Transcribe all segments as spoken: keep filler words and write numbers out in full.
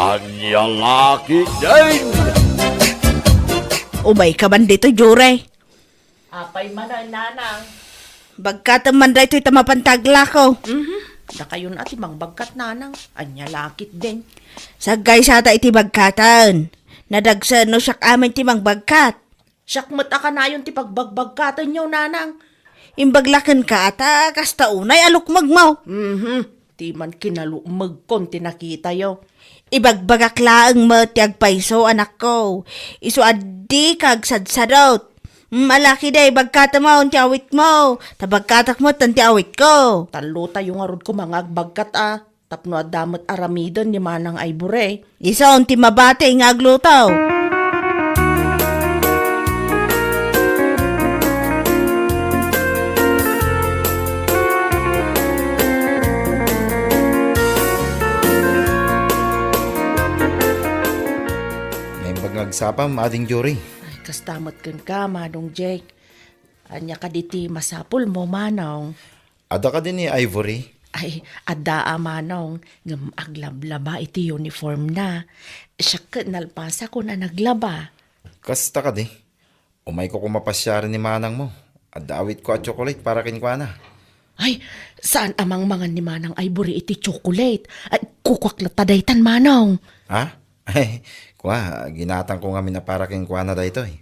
Ania la ketdin? Umayka man ditoy, Jure. Apay man, nanang? Bagkatem man daytoy ta mapan ta aglako. Mhm. Dakayon a ti mangbagkat, nanang. Ania la ketdin? Saggaysata iti bagkaten. Nadagsen no siak amin ti mangbagkat. Siak met a kanayon ti pagbagbagkatenyo, nanang. Imbag la kenka ta kasta unay a lukmegmo. Mhm. Ti man kinalukmegkon ti nakitayo. Ibagbagak laeng met ti agpayso, anakko. Isu a dika agsadsadot. Mm, ala ketdi, bagkatemon ti awitmo. Ta bagkatak met ti awitko. Tallotayo ngarud koma nga agbagkat a. Tapno adda met aramiden ni Manang Ivory. Isu ti mabati nga agluto. Naimbag nga agsapam, Ading Jory. Ay, kasta met kenka, Manong Jake. Ania kadi ti masapulmo, Manong? Adda kadi ni Ivory? Ay, adda a, Manong, ngem aglablaba iti uniformna. Siak ket nalpasakon a naglaba. Kasta kadi? Umayko koma pasiaren ni manangmo. Adda awitko a chocolate para kenkuana. Ay, saan a mangmangan ni Manang Ivory iti chocolate. Ay, kukuak latta daytan, Manong. Ha? Ay, kua, ginatangko ngamin a para kenkuana daytoy.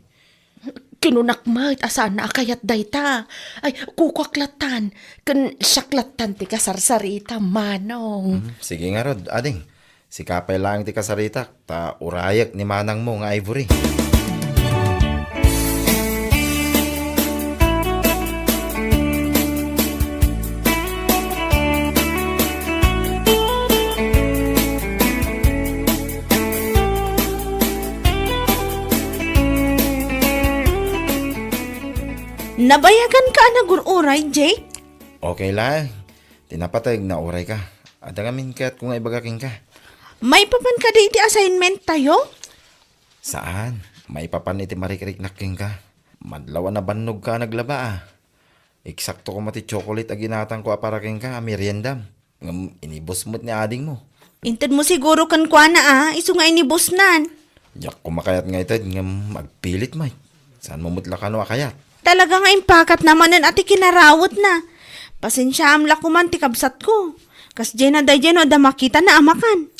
Kinunak met a saanna a kayat dayta. Ay, kukuak lattan. Ken siak lattan ti kasarsarita, Manong. Mhm. Sige ngarud, ading. Sika pay laeng ti kasaritak, ta urayek ni manangmo nga Ivory. Nabayaganka a nagur-uray, Jake? Okay laeng. Ti napateg, naurayka. Adda ngamin kayatko nga ibaga kenka. Maipapan kadi iti assignment tayo? Saan. Maipapan iti marikriknak kenka. Madlaw a nabannogka a naglaba a. Eksakto koma ti chocolate a ginatangko a para kenka a meriendam. Ngem inibus met ni adingmo. Intedmo siguro kenkuana a, isu nga inibusnan. Diak koma kayat nga ited ngem agpilit met. Saanmo met la kano a kayat? Talaga nga impakatna manen a ti kinarawetna. Pasensiaam la koman ti kabsatko. Kasdiayna daydiay no adda makitana a makan.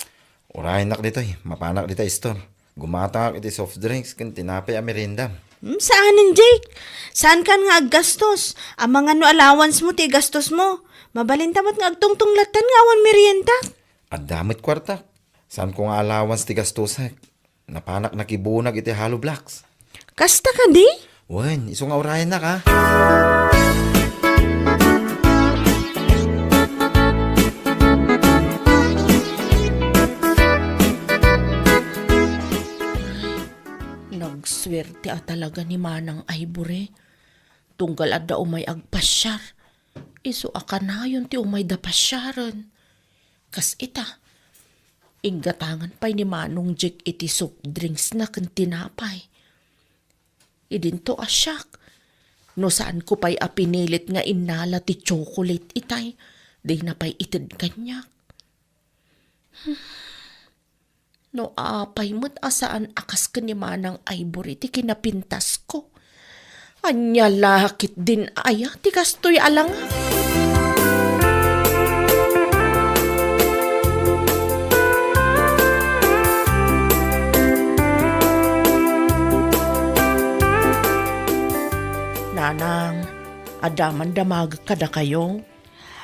Urayennak ditoy, mapanak dita store. Gumatangak iti soft drinks ken tinapay a meriendam. Hmm, saanen, Jake. Saankan nga aggastos. Amangan no allowance mo ti igastos mo. Mabalinta met nga agtungtong lattan nga awan merienda. Adda met kuartak. Saanko nga allowance ti gastosek. Napanak nakibunag iti hollow blocks. Kasta kadi? Wen, isu nga urayennak, a. Nagsuerte a talaga ni Manang Ivory. Tunggal adda umay agpasiar. Isu a kanayon ti umayda pasiaren. Kas ita, inggatangan pay ni Manong Jake iti soft drinksna ken tinapay. Idinto a siak, no saanko pay a pinilit nga innala ti chocolate itay, dina pay ited kaniak. No apay met a saan a kas ken ni Manang Ivory ti kinapintasko. Ania la ketdin aya ti kastoy a langak? Nanang, adda man damagek kadakayo?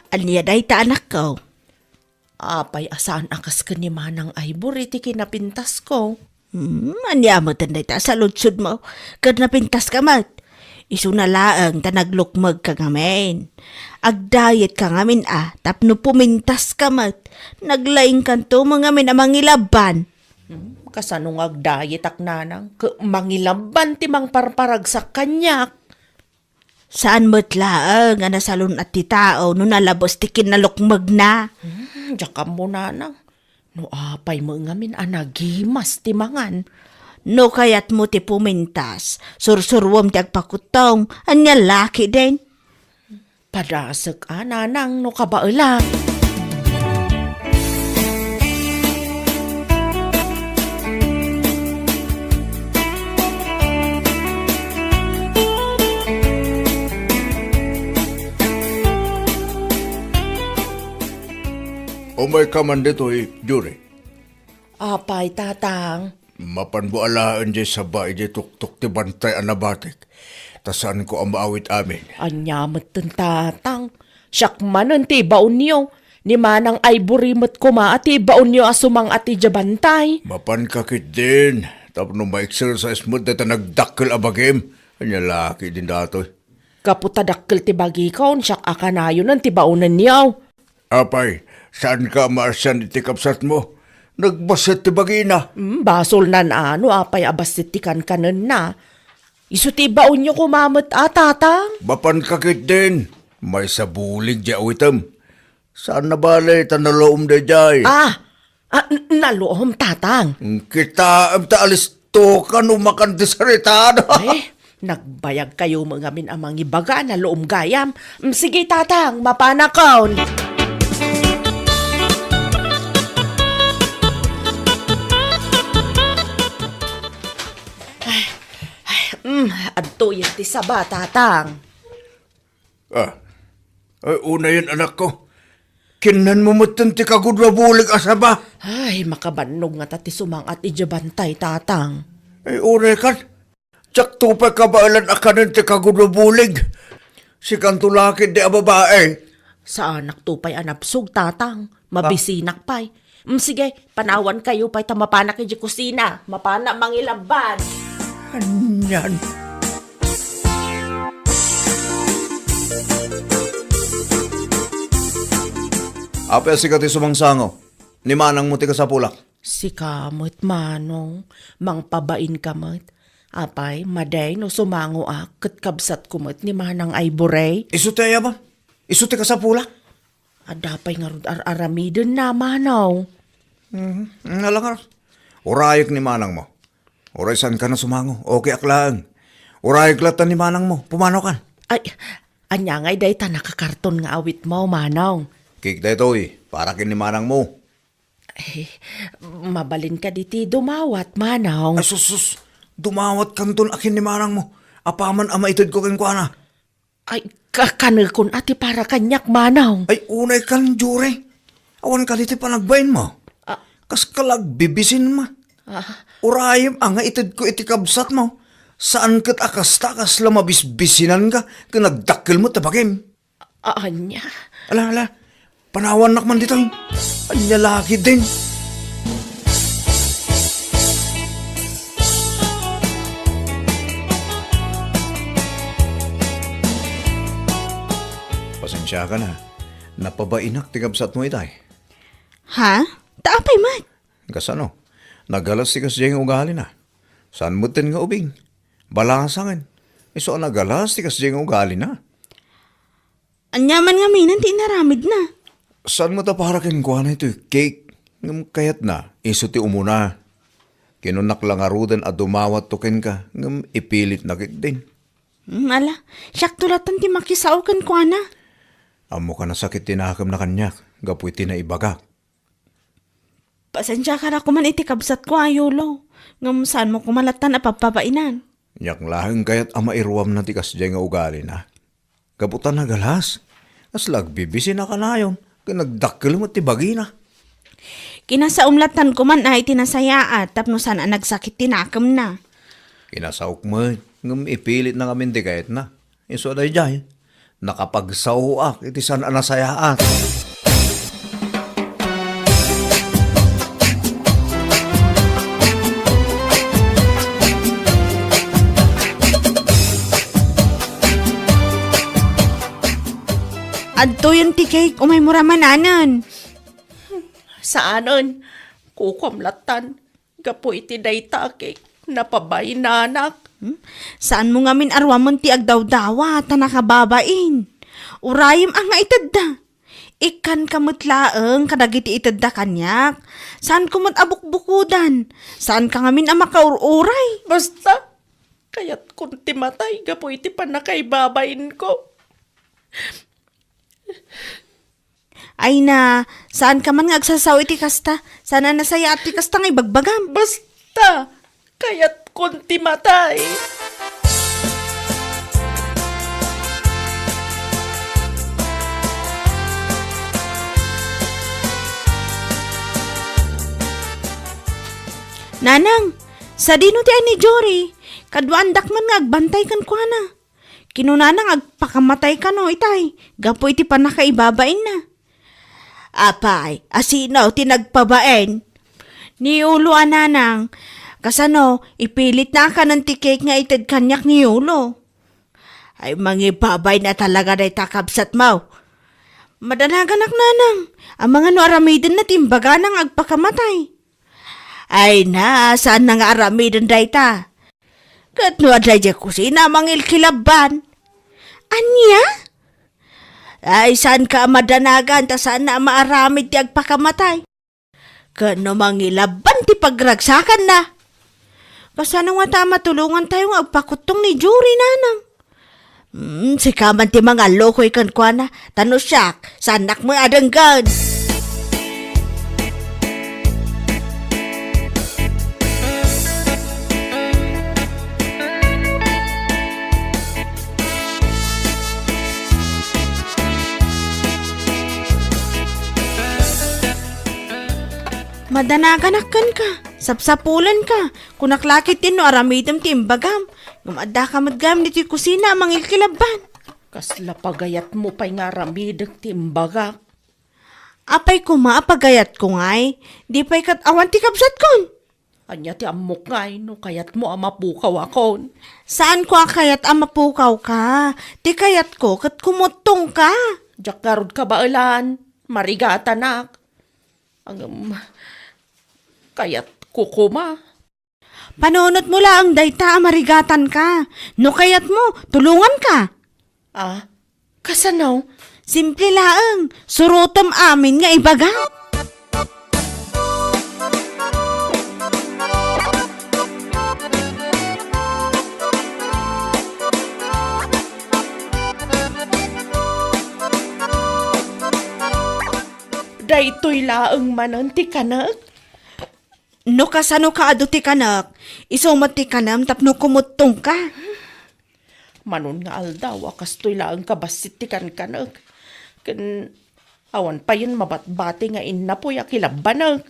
Ania dayta, anakko? Apay a saan a kas ken ni Manang Ivory ti kinapintasko? Hmm, ania met dayta a saludsodmo? Ket napintaska met. Isuna laeng ta naglukmegka ngamin. Agdayetka ngamin a, tapno pumintaska met. Naglaingkanto mo ngamin a mangilabban. Hmm, kasano nga agdayetak, nanang? Ket mangilabban ti mangparparagsak kaniak. Saan met laeng a nasalun-at ti tao no nalabes ti kinalukmegna. Hmm, diak ammo, nanang. No apay met ngamin a nagimas ti mangan. No kayatmo ti pumintas, sursuruem ti agpakuttong, ania la ketdin? Padasek a, nanang, no kabaelak. Mayka man ditoy, Juri. Apay, Tatang? Mapanmo alaen diay saba idiay tuktok ti bantay a nabatek, ta saanko a maawit amin. Ania metten, Tatang? Siak manen ti ibaonyo. Ni Manang Ivory met koma a ti ibaonyo a sumang-at idiay bantay. Mapanka ketdin, tapno ma-exercise met dayta nagdakkel a bagim. Ania la ketdin datoy? Gapu ta dakkel ti bagikon, siak a kanayonen ti baonenyo. Apay, saanka a maasian iti kabsatmo? Nagbassit ti bagina. Hmm, basolnan a no apay a bassit ti kankanenna. Isu ti ibaonyo koma met a, Tatang. Mapanka ketdin, maysa bulig diay awitem. Saan na bale ta naloom daydiay? Ah, ah, n-, naloom, Tatang. Kitaem ta alistoka no makan ti sarita, no? Eh, nagbayagkayo met ngamin a mangibaga a naloom gayam. Mm, sige, Tatang, mapanakon. Ay, ay, mm, adtoyen ti saba, Tatang. Ah. Ay, unayen, anakko. Kinnanmo metten ti kagudua bulig a saba. Ay, makabannog ngata ti sumang-at idiay bantay, Tatang. Ay, unay kan. Diakto pay kabaelan a kanen ti kagudua bulig. Sikanto la ketdi a babae. Saanakto pay a nabsog, Tatang. Mabisinak pay. Mm, sige, panawankayo pay ta mapanak idiay kusina. Mapanak mangilabban. Anian? Apay a sika ti sumangsango? Ni manangmo ti kasapulak. Sika met, Manong, mangpabainka met. Apay, madi no sumangoak ket kabsatko met ni Manang Ivory? Isu ti ayabam? Isu ti kasapulak? Adda pay ngarud ar-aramidenna, Manong. Mhm. Ala ngarud. Urayek ni manangmo. Uray saankan a sumango, okay ak laeng. Urayek latta ni manangmo, pumanokan. Ay, ania ngay dayta nakakarton nga awitmo, Manong? Cake daytoy, para ken ni manangmo. Eh, mabalin kadi ti dumawat, Manong? Ay, sus, sus. Dumawatkanton a ken ni manangmo. Apaman a maitedko kenkuana. Ay, ka-, kanekon a ti para kaniak, Manong. Ay, unay kan, Jure. Awan kadi ti panagbainmo. Ah. Kas ka la agbibisinma. Ah. Urayem a nga itedko iti kabsatmo. Saan ket a kasta, kasla mabisbisinanka ken nagdakkel met ti bagim. A-, ania? Ala, ala. Panawannak man ditoy. Ania la ketdin? Pasensiakan a. Napabainak ti kabsatmo itay. Ha? Ta apay met? Kasano? Nagalas ti kasdiay nga ugalina. Saan metten nga ubing? Balasangen. Isu a nagalas ti kasdiay nga ugalina. Ania man ngaminen ti inaramidna? Saan met a para kenkuana itoy cake? Ngem kayatna, isu ti umuna. Kinunnak la ngaruden a dumawatto kenka, ngem ipilitna ketdin. Hmm, ala, siakto latta ti makisao kenkuana. Ammoka a sakit ti nakemna kaniak, gapu iti naibagak. Pasensiakan a koman iti kabsatko a Yulo, ngem saanmo koma lattan a pabpabainan. Aniak laeng kayat a mairuamna ti kasdiay nga ugalina? Gapu ta nagalas, kasla agbibisin a kanayon, ken nagdakkel met ti bagina. Kinasaom lattan koman a iti nasayaat tapno saan a nagsakit ti nakemna. Kinasaok met, ngem ipilitna ngamin ti kayatna. Isu a daydiay, nakapagsaoak iti saan a nasayaat. Adtoyen ti cake, umaymo ra mananen. Saanen, kukuam lattan. Gapu iti dayta a cake, napabainanak. Hmm? Saanmo ngamin a ruamen ti agdawdawa ta nakababain. Urayem a nga itedda. Ikkanka met laeng kadagiti itedda kaniak. Saanko met a bukbukodan. Saanka ngamin a makaur-uray. Basta, kayatkon ti matay gapu iti pannakaibabainko. Ay na, saanka man nga agsasao iti kasta? Saan a nasayaat ti kasta nga ibagbagam? Basta, kayatkon ti matay. Nanang, sadino ti ay ni Jory? Kaduaandak man nga agbantay kenkuana. Kinunana nga agpakamatay kano itay, gapu iti pannakaibabainna. Apay, asino ti nagpabain? Ni Yulo a nanang, kasano, ipilitna a kanen ti cake nga ited kaniak ni Yulo. Ay, mangibabain a talaga dayta kabsatmo. Madanaganak nanang, amangan no aramidenna ti imbagana nga agpakamatay. Ay na, saanna nga aramiden dayta? Ket no adda idiay kusina, mangilkilabban. Ania? Ay, saanka a madanagan ta saanna a maaramid ti agpakamatay. Ket no mangilabban ti pagragsakanna. Kasano ngata a matulongantayo nga agpakuttong ni Jory, nanang? Hmm, sika man ti mangallukoy kenkuana, ta no siak, saannak met a denggen. Madanaganak kenka, sapsapulenka, kunak la ketdin no aramidem ti imbagam, ngem addaka met gayam ditoy kusina a mangilkilabban. Kasla pagayatmo pay nga aramidek ti imbagak. Apay koma a pagayatko ngay? Di pay ket awan ti kabsatkon. Ania ti ammok ngay no kayatmo a mapukawakon? Saanko a kayat a mapukawka. Ti kayatko ket kumuttongka. Diak ngarud kabaelan. Marigatanak. Ngem, kayatko koma. Panunotmo laeng dayta a marigatanka. No kayatmo, tulonganka. Ah, kasano? Simple laeng, surotem amin nga ibagak. Daytoy laeng manen ti kanek? No kasanoka adu ti kanek, isu met ti kanem tapno kumuttongka. Manon nga aldaw a kastoy laeng kabassit ti kankanek. Ken awan payen mabatbati nga innapoy a kilabbanek.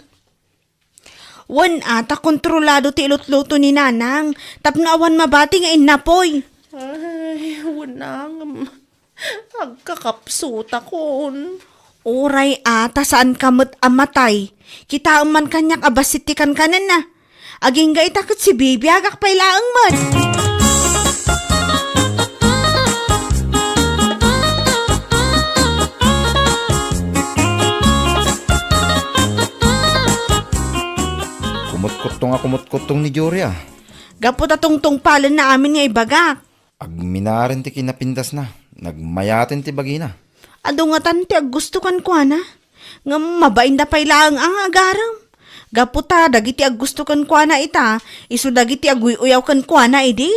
Wen a, ta kontrolado ti ilutluto ni Nanang tapno awan mabati nga innapoy. Ay, wen a, ngem agkakapsutakon. Uray a, ta saanka met a matay. Kitaem man kaniak a bassit ti kankanenna. Agingga ita ket sibibiagak pay laeng met. Kumutkuttong a kumutkuttong ni Jory, a. Gapu ta tungtungpalenna amin nga ibagak. Agminaren ti kinapindasna, nagmayaten ti bagina. Adu ngatan ti aggusto kenkuana, ngem mabainda pay laeng a nga agarem. Gapu ta dagiti aggusto kenkuana ita, isu dagiti aguy-uyaw kenkuana idi.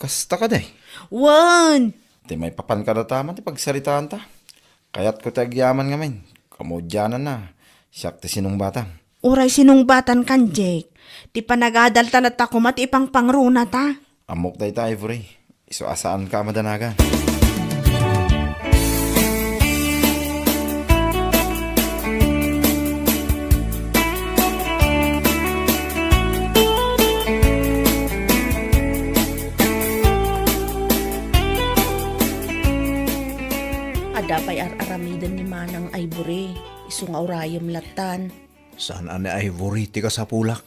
Kasta kadi? Wen. Ti maipapan kadata man ti pagsaritaanta. Kayatko ti agyaman ngamin. Kamudiananna, siak ti sinungbatam. Uray sinungbatankan, Jake. Ti panagadalta latta koma ti ipangpangrunata. Ammok dayta, Ivory. Isu a saanka a madanagan. Adda pay ar-aramiden ni Manang Ivory, isu nga urayem lattan. Saan a ni Ivory ti kasapulak?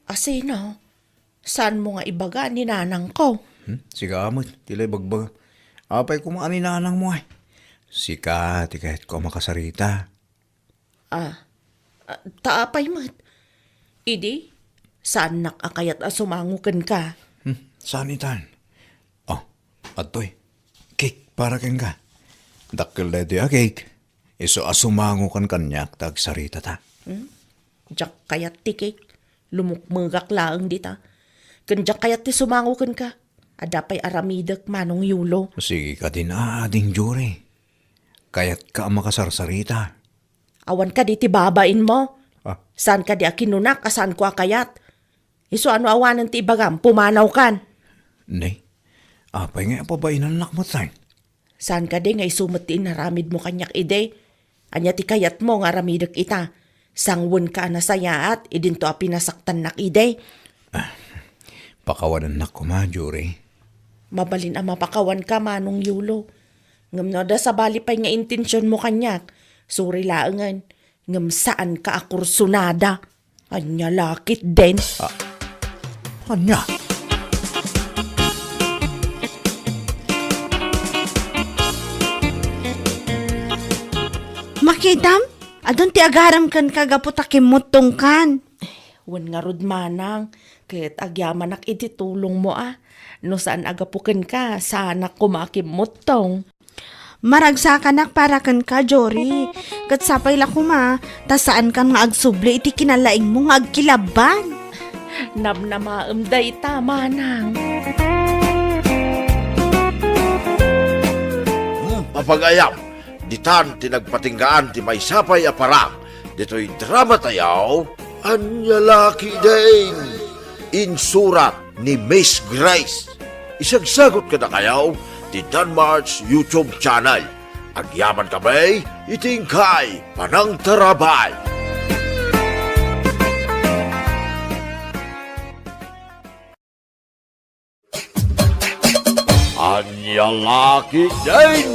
Asino? Saanmo nga ibaga ni nanangko? Hmm? Sika met ti la ibagbaga. Apay koma a ni nanangmo ay? Sika ti kayatko a makasarita. Ah, ah, ta apay met? Idi, saannak a kayat a sumango kenka. Hmm, saan itan? Oh, adtoy. Cake para kenka. Dakkel daytoy a cake. Isu a sumangokan kaniak ta agsaritata. Hmm? Diak kayat ti cake. Lumukmegak laeng dita. Ken diak kayat ti sumango kenka. Adda pay aramidek, Manong Yulo. Sige kadin, Ading Jory. Kayatka a makasarsarita. Awan kadi ti babainmo? Ah. Saan kadi a kinunak a saanko a kayat? Isu a no awanen ti ibagam, pumanawkan. Nay, apay nga apabainannak met, tay? Saan kadi nga isu met ti inaramidmo kaniak idi? Ania ti kayatmo nga aramidek ita? Sangwenka a nasayaat idinto a pinasaktannak idi. Pakawanennak koma, Jory. Mabalin a mapakawanka, Manong Yulo. Ngem no adda sabali pay nga intensionmo kaniak, sorry laengen, ngem saanka a kursunada. Ania la ketdin? Ah, ania? Makitam? Adun ti agaram kenka gapu ta kimmuttongkan. Wen ngarud, Manang, ket agyamanak iti tulongmo a. No saan a gapu kenka, saanak koma a kimmuttong. Maragsakanak para kenka, Jory. Ket sapay la koma, ta saankan nga agsubli iti kinalaingmo nga agkilabban. Namnamaem dayta, Manang. Hmm, apagayam, ditan ti nagpatinggaan ti maysa pay a parang ditoy drama tayo, Ania la ketdin? Insurat ni Miss Grace. Isagsagut kadakayo ti Danmar's YouTube channel. Agyaman kami iti inkay panangtarabay. Ania la ketdin?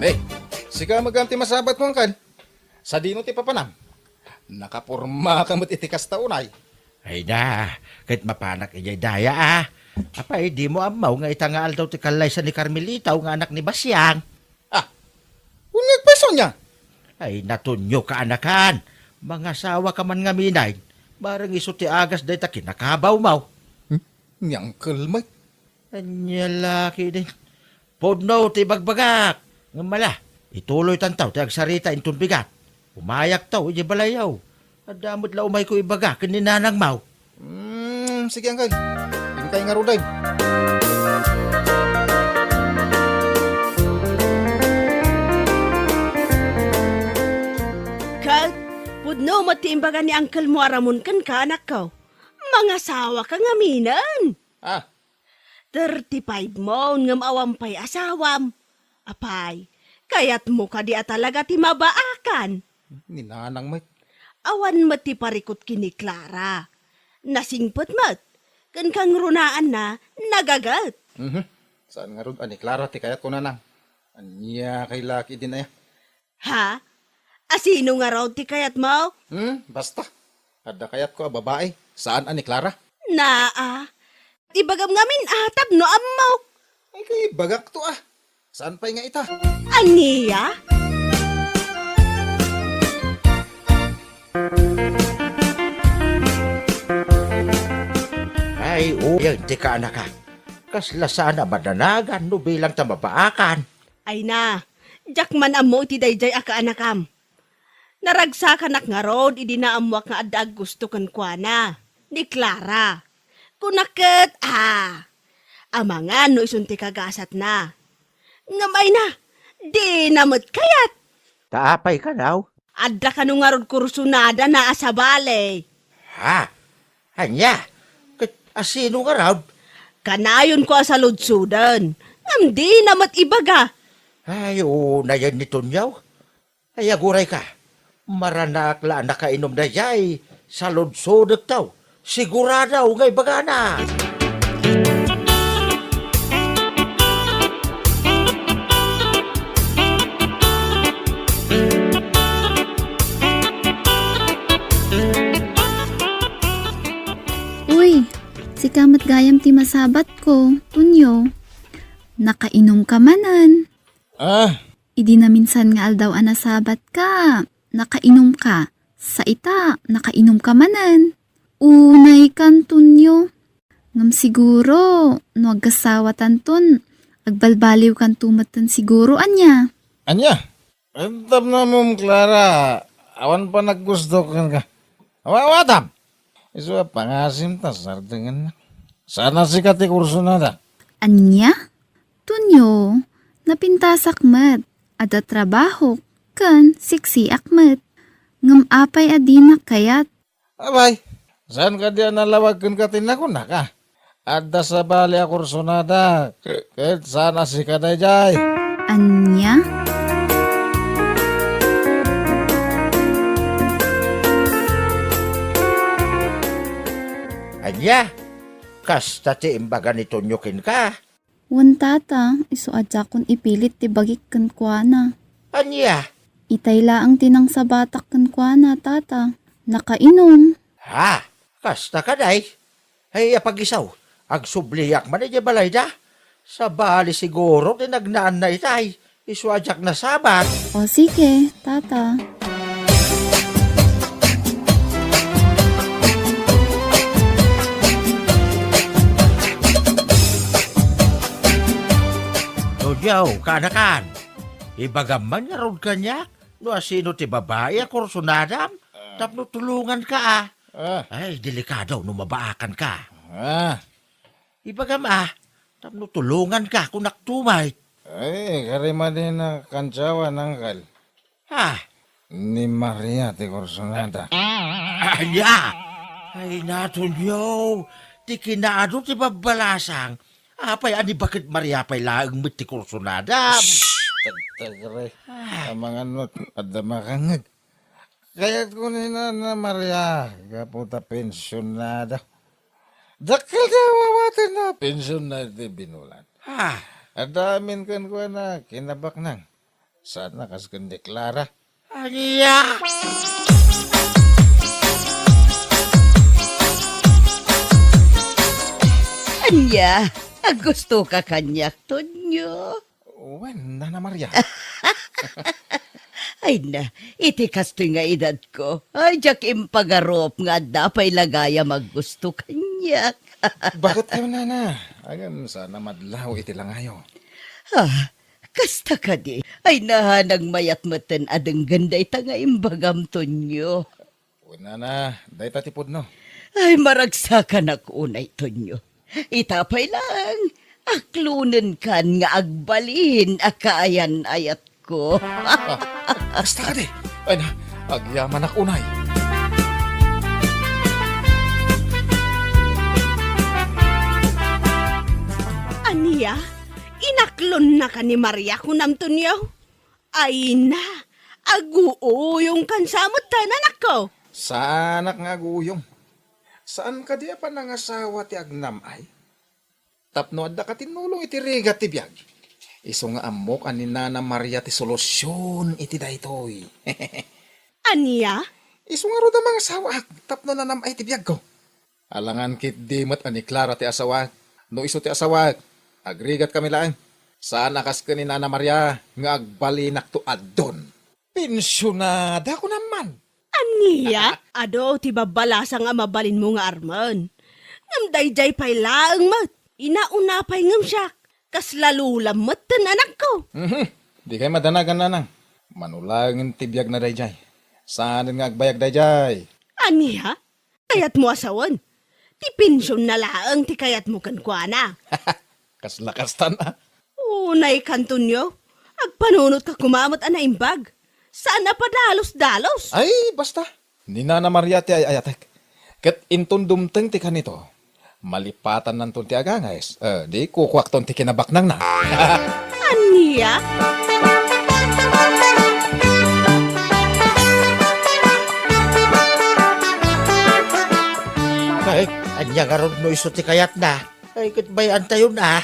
Ne, sika met gayam ti masabatmo, angkel. Sadino ti papanam? Nakapormaka met iti kasta unay. Ay na, ket mapanak idiay daya a. Apay, dimo ammo nga ita nga aldaw ti kallaysa ni Carmelita nga anak ni Basiang? Ah, wen nga agpayso ania? Ay, Tonyo, kaanakan. Mangasawaka man ngamin. Bareng isu ti agas dayta kinakabawmo. Hmm? Ni Uncle Mike? Ania la ketdin? Pudno ti ibagbagak. Ngem ala, ituloytanto ti agsarita inton bigat. Umayakto idiay balayyo. Adda met la umayko ibaga ken ni nanangmo. Hmm, sige, angkel. Inkay ngaruden. Ket, pudno met ti imbaga ni angkelmo a Ramon kenka, anakko. Mangasawaka ngaminen. Ah, Thirty-five mo, ngem awan pay asawam. Apay, kayatmo kadi a talaga ti mabaakan? Ni nanang met. Awan met ti parikut ken ni Clara. Nasingpet met. Ken kangrunaanna, nagaget. Mhm. Saan ngarud a ni Clara ti kayatko, nanang. Ania kay laki din aya? Ha? Asino ngarud ti kayatmo? Hmm, basta. Adda kayatko a babae, saan a ni Clara. Naa. Ibagam ngamin a tapno ammok. Ay, kay ibagakto a. Saan pay nga ita? Ania? Ay, uyag ti kaanaka. Kasla saan a madanagan no bilang ta mabaakan. Ay na, diak man ammo iti daydiay a kaanakam. Naragsakanak ngarud idi naammoak nga adda aggusto kenkuana, ni Clara. Kunak ket, a, amangan no isun ti kagasatna. Ngem ay na, dina met kayat. Ta apay kano? Adda kano ngarud kursunadana a sabali. Ha? Ania? Ket asino ngarud? Kanayonko a saludsoden, ngem dina met ibaga. Ay, unayen ni Tonyo. Ay, agurayka. Maranaak la a nakainom daydiay saludsodekto. Sigurado nga ibagana. Uy, sika met gayam ti masabatko, Tonyo. Nakainomka manen. Ah, Idi naminsan nga aldaw a nasabatka, nakainumka. Sa ita, nakainumka manen. Unaykan, Tonyo. Ngem siguro, no agkasawatanton, agbalbaliwkanto metten siguro, ania? Ania? Tapno ammom, Clara, awan panaggusto kenka. Awa, awatam! Isu a pangasim ta sardengennak. Saan a sika ti kursunada. Ania? Tonyo, napintasak met, adda trabahok, ken siksiak met. Ngem apay a dinak kayat? Abay, saan kadi a nalawag kenka ti nakunak a? Adda sabali a kursunada, ket saan a sika daydiay. Ania? Ya, kasta ti imbaga ni Tonyo kenka. Wen, tata, isu a diakon ipilit ti bagik kenkuana. Ania? Itay laeng ti nangsabatak kenkuana, tata. Nakainum. Ha? Kasta kadi? Ay, apagisaw, agsubliak man idiay balayda. Sabali siguro ti nagnaanna itay, isu a diak nasabat. O sige, tata. Tonyo, kaanakan. Ibagam man ngarud kaniak no asino ti babai a kursunadam tapno tulonganka a. Ah. Ay, delikado no mabaakanka. Ah. Ibagam a, tapno tulonganka, kunak tumay. Ay, kari madin a kansawan, angkel. Ha? Ni Maria ti kursunada. Ania? Ay, Tonyo, ti kinaadu ti babbalasang. Apay, a ni baket Maria pay laeng met ti kursunada? Shh! Tagtagre. Ah. Amangan met, adda makangngeg. Kayatko ni Nana Maria, gapu ta pensionada. Dakkel ti awawatenna, pensionada ti binulan. Ah. Adda amin kenkuana, kinabaknang. Saan a kas ken ni Clara. Ania? Ania? Aggustoka kaniak, Tonyo? Wen, Nana Maria. Ay na, iti kastoy nga edadko, ay, diak impagarup nga adda pay la gayam aggusto kaniak. Baketkayo, Nana? Agam sa namadlaw iti langayo. Ah, kasta kadi? Ay, nahanag mayat metten a denggen dayta nga imbagam, Tonyo. Kunana, dayta ti pudno. Ay, maragsakanak unay, Tonyo. Ita pay laeng, aklonenkan nga agbalin a kaayan-ayatko. Ah, kasta kadi? Ay na, agyamanak unay. Ania? Inaklonnaka ni Maria, kunam, Tonyo? Ay na, aguuyongkan sa metten, anakko. Saanak nga aguuyong. Saan kadi a panangasawa ti agnam-ay? Tapno adda katinnulong iti rigat ti biag. Isu nga ammok a ni Nana Maria ti solusion iti daytoy. Ania? Isu ngarud a mangasawaak tapno nanam-ay ti biagko. Alangan ketdi met a ni Clara ti asawaek. No isu ti asawaek, agrigatkami laeng. Saan a kas ken ni Nana Maria nga agbalinakto addon. Pensionada, kunam man. Ania? Adu ti babbalasang a mabalinmo nga armen. Ngem daydiay pay laeng met. Inauna pay ngem siak. Kasla lolam metten, anakko. Mhm. Dikay madanagan, nanang. Mano laengen ti biagna daydiay. Saanen nga agbayag daydiay. Ania? Kayatmo a sawen? Ti pensionna laeng ti kayatmo kenkuana. Kasla kastan a. Unayka, Antonio, agpanunotka koma met a naimbag. Saan a padalus-dalus. Ay, basta. Ni Nana Maria ti ay-ayatek. Ket inton dumteng ti kanito, malipatannanton ti agangayes. Eh, di kukuakton ti kinabaknangna. Ania? Ay, ania ngarud no isu ti kayatna? Ay, ket bay-antayon a.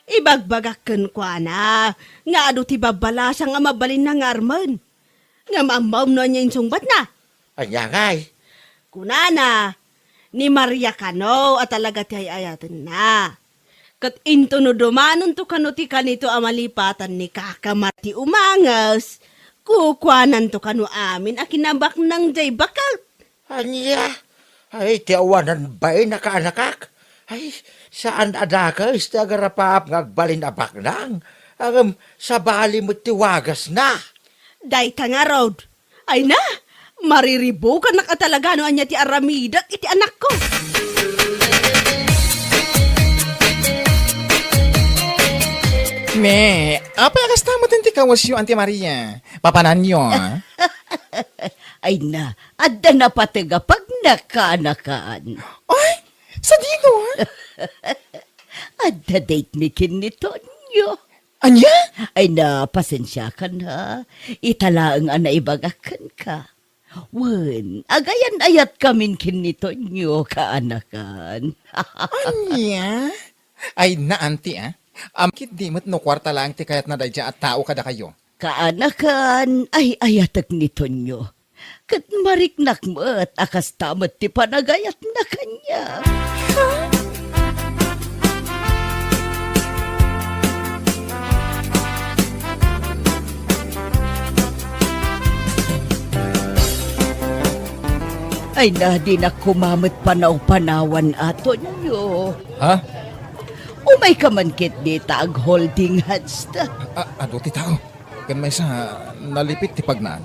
Ibagbagak kenkuana nga adu ti babbalasang a mabalinna nga armen. Ngem ammom no ania insungbatna? Ania ngay? Kunana, ni Maria kano a talaga ti ay-ayatenna. Ket intono dumanonto kano ti kanito a malipatan ni Kaka Mar ti umanges, kukuananto kano amin a kinabaknang jay baket. Ania? Ay, ti awanan bain a kaanakak. Ay, saan a dakes ti agarapaap nga agbalin a baknang. Ngem sabali met ti wagasna. Dayta ngarud. Ay na, mariribukanak a talaga no ania ti aramidek iti anakko. Me, apay a kasta met ti kawesyo, Auntie Maria? Papananyo, a? Ay na, adda napateg a pagnakaanakan. Ay, sadino, a? Adda date mi ken ni Tonyo. Ania? Ay na, pasensiakan, ha. Ita laeng a naibagak kenka. Wen, agayan-ayatkamin ken ni Tonyo, kaanakan. Ania? Ay, na, anti, ah. Ammom ketdi met no kuarta laeng ti kayatna daydiay a tao kadakayo. Kaanakan, ay-ayatek ni Tonyo. Ket mariknak met a kasta met ti panagayatna kaniak. Ay na, dinak koma met panaw-panawan, Tonyo. Ha? Umayka man ketdi ta ag-holding hands ta. A-, adu ti tao. Ken maysa, nalipit ti pagnaan.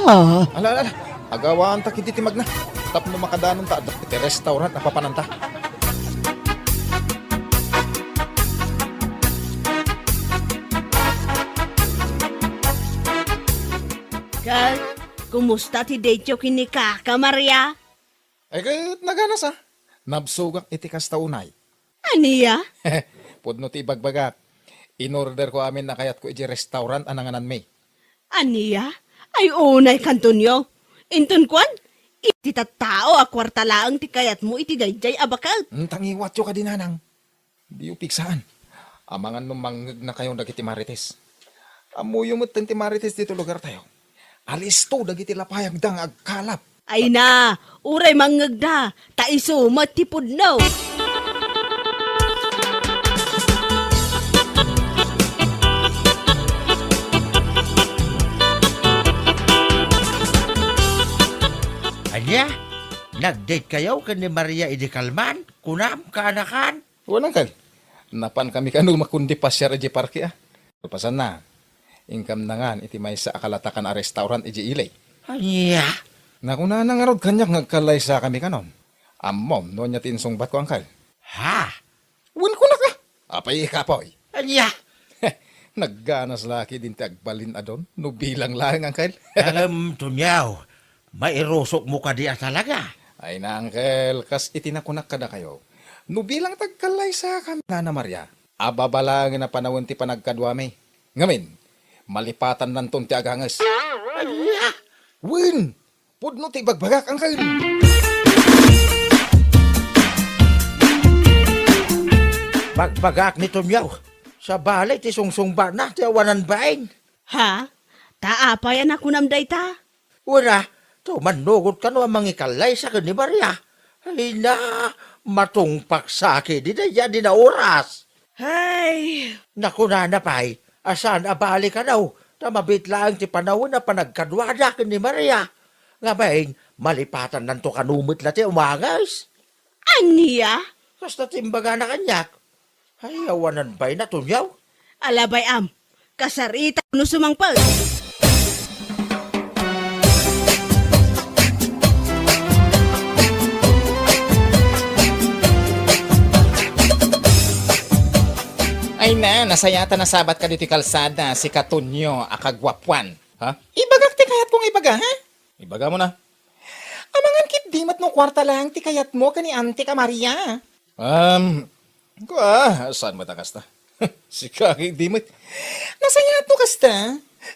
Ha? Ala, ala, ala. Agawanta ketdi ti magna. Tapno makadanonta, adda ti restaurant a papananta. Ket, kumusta ti date-yo ken ni Kaka Maria? Ay, ket naganas, a. Nabsogak iti kasta unay. Ania? Pudno ti ibagbagak. In-orderko amin a kayatko idiay restaurant a nangananmi. Ania? Ay, unay, Antonio. Inton kuan, iti tattao a kuarta laeng ti kayatmo iti daydiay a baket. Tangiwatyo kadi, nanang. Diyo pigsaan. Amangan no mangngegnakayo dagiti marites. Ammoyo metten ti marites ditoy lugartayo. Alisto dagiti lapayagda nga agkalap. Ay na, uray mangngegda, ta isu met ti pudno. Ania? Nag-date kayo ken ni Maria idi kalman? Kunam, kaanakan? Wen, uncle. Napankami kano makundi pasiar idiay parke, a. Kalpasanna, inkam nangan iti maysa a kalatakan a restaurant idiay ili. Ania? Nakunana ngarud kaniak nga agkallaysakami kanon. Ammom no ania ti insungbatko, uncle? Ha? Wen, kunak, a. Apay, kapoy? Ania? Nagganas la ketdin ti agbalin a don, no bilang laeng, uncle. Ngem, Tonyo, mairusokmo kadi a talaga? Ay na, uncle, kas iti nakunak kadakayo, no bilang ti agkallaysakami, Nana Maria, ababa laengen a panawen ti panagkaduami. Ngamin, malipatannanton ti aganges. Ania? Wen, pudno ti ibagbagak, uncle. Bagbagak ni Tonyo, sabali ti sungsungbana ti awanan bain. Ha? Ta apay a nakunam dayta? Wen a, ta mannugot kano a mangikallaysa ken ni Maria. Ay na, matungpaksa ketdi daydiay a oras. Hay! Nakunana pay a saan a bali kano, ta mabiit laeng ti panawen a panagkaduada ken ni Maria. Ngamin, malipatannanto kano met la ti umanges. Ania? Kasta ti imbagana kaniak. Ay, awanan bain a, Tonyo. Ala bay-am, kasarita no sumangpet. Ay na, nasayat a nasabat kaditoy kalsada, sika Tonyo a kaguapuan. Ha? Ibagak ti kayatko nga ibaga, ha? Ibagam a. Amangan ketdi met no kuarta laeng ti kayatmo ken ni Anti ka Maria. Um, kua, saan met a kasta? Sika, di met. Nasayat no kasta.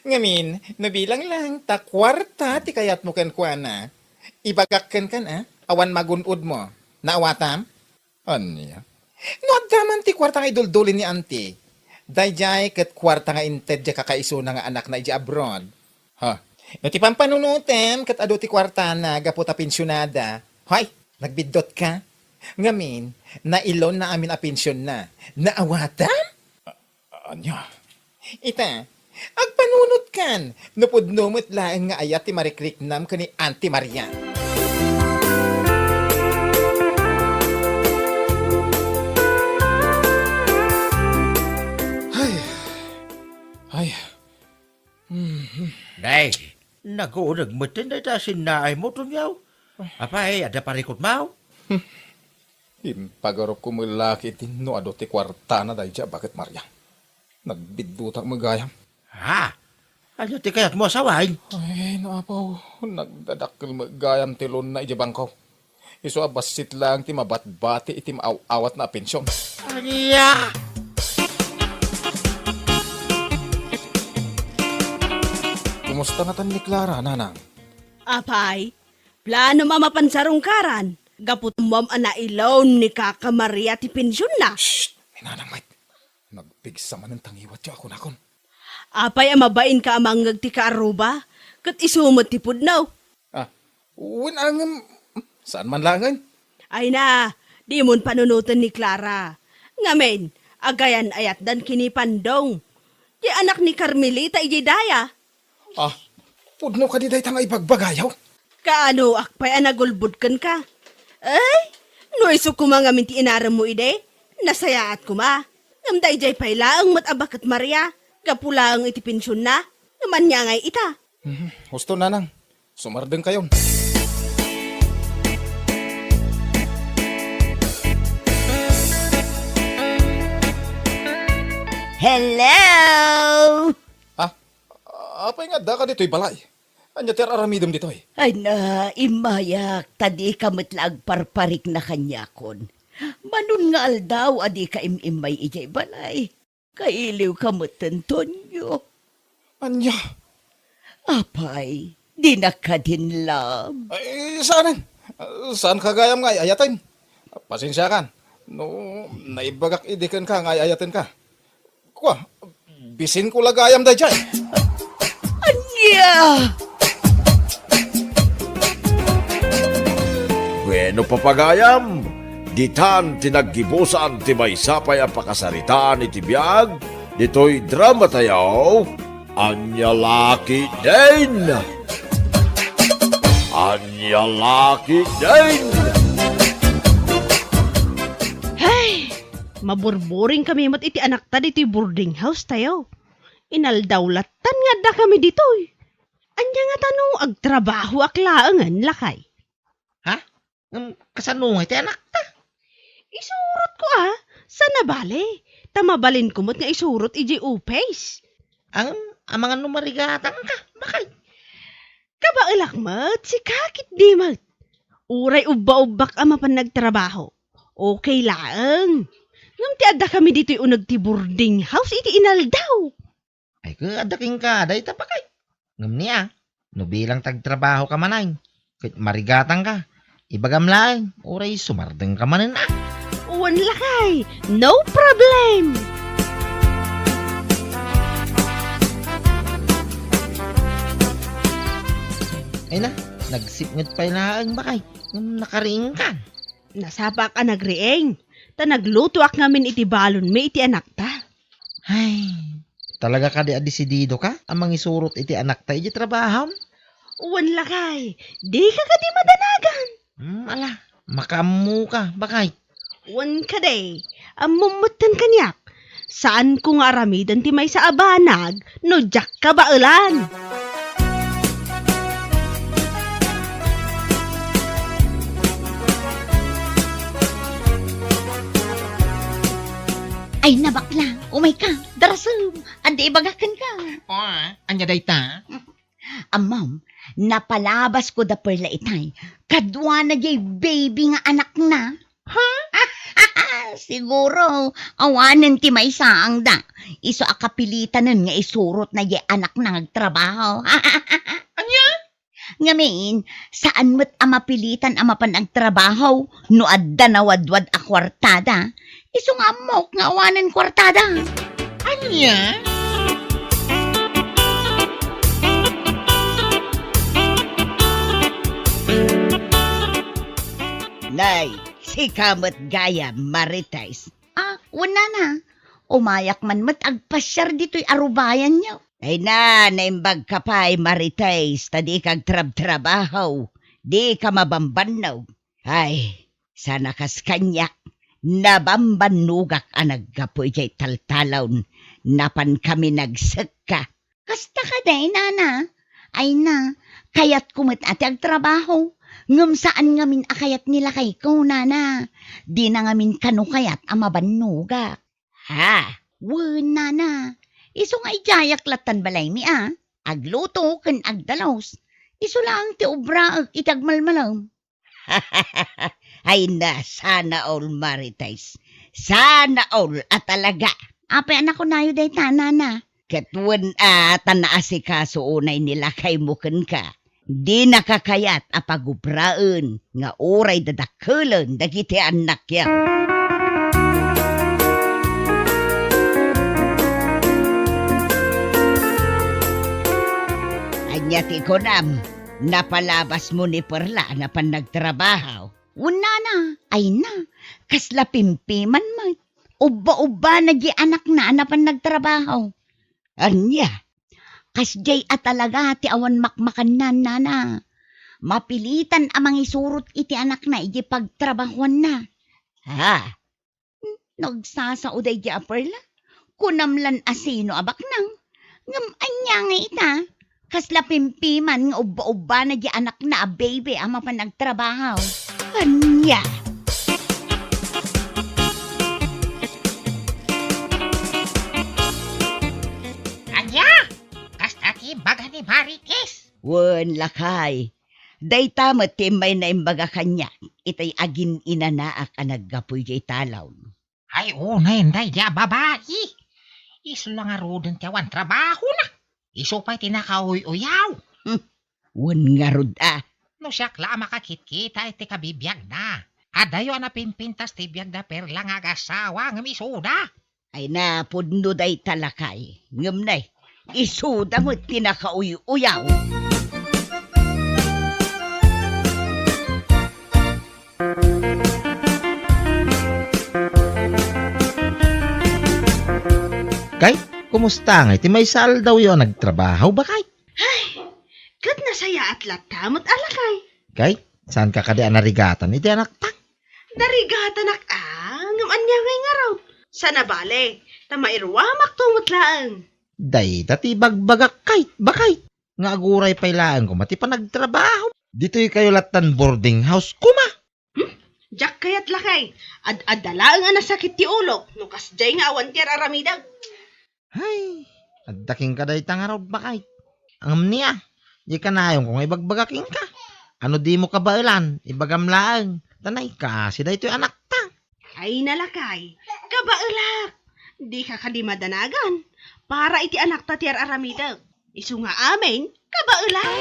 Ngamin, no bilang lang, ta kuarta ti kayatmo kenkuana. Ibagak kenka, a? Awan magun-odmo. Naawatam? Ania? No adda man ti kuarta nga iduldulin ni Anti, daydiay ket kuarta nga inted diay kakaisuna nga anakna idiay abroad. Ha? No ti pampanunotem ket adu ti kuartana gapu ta pensionada, hay, nagbiddutka? Ngamin, nailonna amin a pensionna. Naawatam? A-, ania? Ita, agpanunotkan, no pudno met laeng nga ayat ti marikriknam ken ni Auntie Maria. Ay. Ay. Mhm. Nay, naguneg metten dayta sinnaaymo, Tonyo. Apay, adda parikutmo? Hmm. Impagarupko met la ketdin no adu ti kuartana daydiay a baket, Maria. Nagbiddutak met gayam. Ha? Ania ti kayatmo a sawen? Ay, no, Apo, nagdadakkel met gayam ti loan-na idiay bangko. Isu a bassit laeng ti mabatbati iti maaw-awatna a pension. Ania? Kumusta ngatan ni Clara, nanang? Apay, planom a mapan sarungkaran, gapu ta ammoam a nailon ni Kaka Maria ti pensionna. Shh! Ni Nanang Mike, nagpigsa manen ta ngiwatyo a kunakon. Apay a mabainka a mangngeg ti kaarruba, ket isu met ti pudno? Ah, wen a ngem, saan man laengen? Ay na, dimon panunoten ni Clara. Ngamin, agayan-ayatdan ken ni Pandong. Ti anak ni Carmelita idiay daya. Ah, pudno kadi dayta nga ibagbagayo? Kaanoak pay a nagulbod kenka? Ay, no isu koma ngamin ti inaremmo idi, nasayaat koma. Ngem daydiay pay laeng met a baket Maria, gapu laeng iti pensionna, ngem ania ngay ita? Mhm, husto, Nanang. Sumardengkayon. Hello! Ah, apay nga addaka ditoy balay? Ania ti ar-aramidem ditoy? Ay na, immayak, ta dika met la agparparikna kaniakon. Manon nga aldaw a dika im-immay idiay balay. Kailiwka met, Antonio. Ania? Apay, dinak kadin love? Ay, saanen. Saanka gayam nga ay-ayaten. Pasensiakan no naibagak idi kenka nga ay-ayatenka. Kua, bisinko la gayam daydiay. Ania? Bueno, papagayam, ditan ti naggibusan ti maysa pay a pakasaritaan iti biag ditoy dramatayo, Ania La Ketdin! Ania La Ketdin! Hay! Maburburing kami met iti anakta ditoy boarding house tayo. Inaldaw lattan nga adda kami ditoy. Ania ngata no agtrabahoak laengen, lakay? Ha? Ngem kasano nga iti anakta? Isurotko a, saan a bale, ta mabalinko met nga isurot idiay office. Ngem amangan no marigatangka, bakay? Kabaelak met, sika ketdi met. Uray ubba-ubbak a mapan nagtrabaho, okay laeng. Ngem ti adda kami ditoy uneg ti boarding house iti inaldaw. Ay, ket adda kenka dayta, bakay. Ngem nia, no bilang ta agtrabahoka manen, ket marigatangka, ibagam laeng, uray sumardengka manen a. Wen lakay, no problem. Ay na, nagsipnget pay laeng, bakay, ngem nakariingkan. Nasapaak a nagriing, ta naglutoak ngamin iti balonmi iti anakta. Ay, talaga kadi a desididoka a mangisurot iti anakta iti trabahom? Wen lakay, dika kadi madanagan. Hmm, ala, makaammoka, bakay. Wen kadi, ammom metten kaniak. Saanko nga aramiden ti maysa a banag no diak kabaelan. Ay, nabakla, umayka, darasem, adda ibagak kenka. Ah, ania dayta? Ammom, napalabasko da Perla itay, kaduana diay baby nga anakna. Ha? Siguro, awanen ti maisangda. Isu a kapilitanen nga isurotna diay anakna nga agtrabaho. Ania? Ngamin, saan met a mapilitan a mapan agtrabaho no adda nawadwad a kuartada. Isu nga ammok nga awanen kuartada. Ania? Nay, sika met gayam, Marites. Ah, wen nana. Umayak man met agpasiar ditoy arubayanyo. Ay na, naimbagka pay, Marites, ta dika agtrabtrabaho, dika mabambannog. Ay, saan a kas kaniak, nabambannogak a naggapu idiay taltalon, napankami nagsekka. Kasta kadi, nana? Ay na, kayatko met a ti agtrabaho. Ngem saan ngamin a kayat ni lakayko, nana. Dina ngamin kano kayat a mabannogak. Ha? Wen, nana. Isu nga idiayak lattan balaymi a. Agluto ken agdalus. Isu laeng ti obraek iti agmalmalem. Ay na, sana all, Marites. Sana all a talaga. Apay a nakunayo dayta, nana? Ket wen a ta naasikaso unay ni lakaymo kenka. Dinaka kayat a pagubraen nga uray dadakkelen dagiti annakyo. Ania ti kunam? Napalabasmo ni Perla a napan nagtrabaho? Wen, nana, ay na, kasla pimpiman met. Ubba-ubbana diay anakna a napan nagtrabaho. Ania? Kasdiay a talaga ti awan makmakanna, nana. Mapilitan a mangisurot iti anakna idiay pagtrabahoanna. Ha? Nagsasao daydiay a Perla? Kunam lan a sino a baknang? Ngem ania ngay ita? Kasla pimpiman nga ubba-ubbana diay anakna a baby a mapan agtrabaho. Ania? Ania? Kasta ti baga ni Marites? Wen, lakay. Dayta met ti immay naimbaga kaniak, itay agin-inanaak a naggapu idiay talon. Ay, unay, daydiay a babai. Isu la ngaruden ti awan trabahona. Isu pay ti nakauy-uyaw. Hmm. Wen ngarud a. No siak la a makakitkita iti kabibiagna, adayo a napimpintas ti biag da Perla nga agasawa ngem isuda. Ay, napudno dayta, lakay. Ngem nay, isuda met ti nakauy-uyaw. Kay, kumusta ngay ti maysa a aldawyo a nagtrabaho, bakay? Ay, ket nasayaat latta met a, lakay. Kay, saanka kadi a narigatan iti anakta? Narigatanak a, ngem ania ngay ngarud? Saan a bale, ta mairuamakto met laeng. Dayta ti ibagbagak, kay, bakay, nga aguray pay laeng koma ti panagtrabaho. Ditoykayo lattan boarding house koma. Hmm? Diak kayat, lakay. Ad-adda laeng a nasakit ti ulok no kasdiay nga awan ti ar-aramidek. Hay, adda kenka dayta ngarud, bakay. Ngem nia, di kanayonko nga ibagbaga kenka. Ano dimo kabaelan, ibagam laeng. Ta naikaasi daytoy anakta. Ay, nalakay, kabaelak. Dika kadi madanagan. Para iti anakta ti ar-aramidek. Isu nga amin, kabaelak.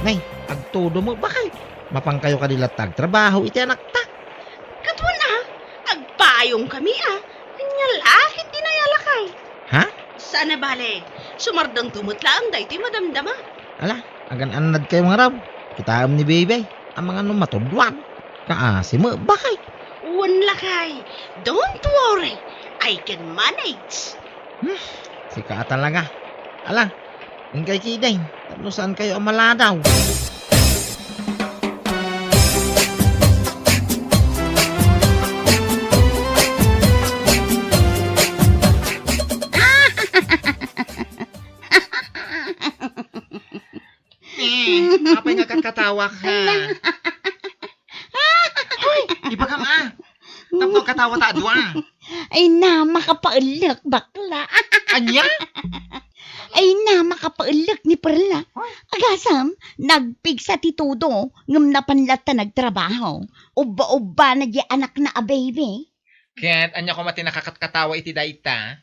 Nay, agtudo met, bakay. Mapankayo kadi latta agtrabaho iti anakta? Ket wen a, agpayongkami a. Ania la ketdi, nalakay? Ha? Saan a bale, sumardengto met laeng daytoy madamdama. Ala, agan-annadkayo ngarud. Kitaem ni Bebe, amangan no matudloan. Kaasi met, bakay. Wen, lakay, don't worry. I can manage. Hmm, sika a talaga. Ala, inkay ketdin, tapno saankayo a maladaw. Eh, apay nga katkatawaka? Hoy, ibagam a. Tapno katawa ta a dua. Ay na, makapaellek, bakla. Ania? Ay na, makapaellek ni Perla. Agasem, nagpigsa ti tudo, ngem napan latta nagtrabaho. Ubba-ubbana diay anakna a baby. Ket ania koma ti nakakatkatawa iti dayta?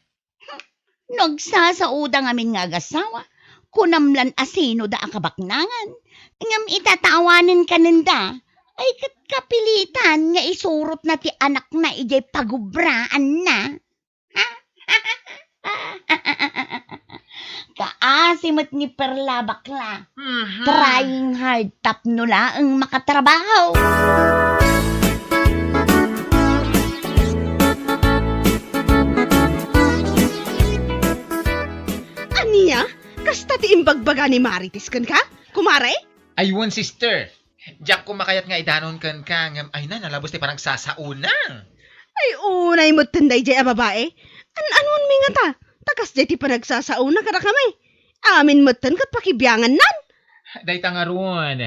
Nagsasaoda ngamin nga agasawa, kunam lan a sinoda a kabaknangan. Ngem ita ta awanen kanenda, ay ket kapilitan nga isurotna ti anakna idiay pagubraanna. Kaasi met ni Perla, bakla. Mhm. Trying hard tapno laeng makatrabaho. Ania? Kasta ti imbagbaga ni Marites kenka, kumare? Ay wen, sister. Diak koma kayat nga idanon kenka, ngem ay na, nalabes ti panagsasaona. Ay, unay metten daydiay a babae. An-anuanmi ngata? Ta kasdiay ti panagsasaona kadakami. Amin metten ket pakibiangannan. Dayta ngarud.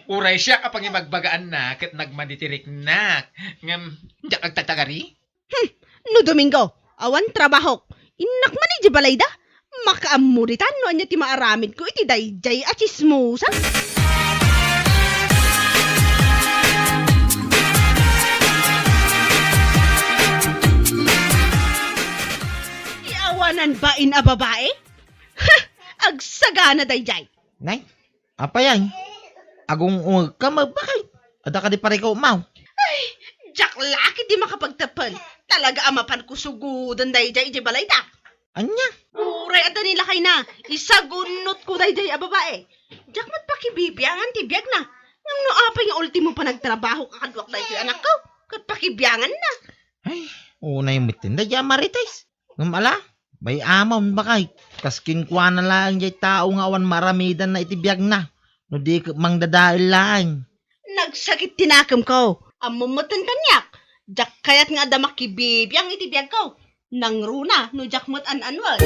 Uray siak a pangibagbagaanna ket nagmadi ti riknak. Ngem, diak agtagtagari? Hmm, no Domingo, awan trabahok. Innak man idiay balayda. Makaammo ditan no ania ti maaramidko iti daydiay a tsismosa. Tan bain a babae? Ha! Agsagana daydiay. Nay, apay ay? Agung-ungegka, mabakay. Adda kadi parikutmo? Ay, diak la ketdi makapagteppel. Talaga a mapanko sugoden daydiay idiay balayda. Ania? Uray adda ni lakayna, isagunnotko daydiay a babae. Diak met pakibibiangan ti biagna. Ngem no apay nga ultimo panagtrabaho a kaduak daytoy anakko, ket pakibianganna. Ay, unay met daydiay a Marites. Ngem ala, bay-amon, bakay. Kas kenkuana laeng jay tao nga awan maaramidanna iti biagna, no di ket mangdadael laeng. Nagsakit ti nakemko. Ammom metten kaniak, diak kayat nga adda makibibiang iti biagko. Nangruna no diak met an-anuen.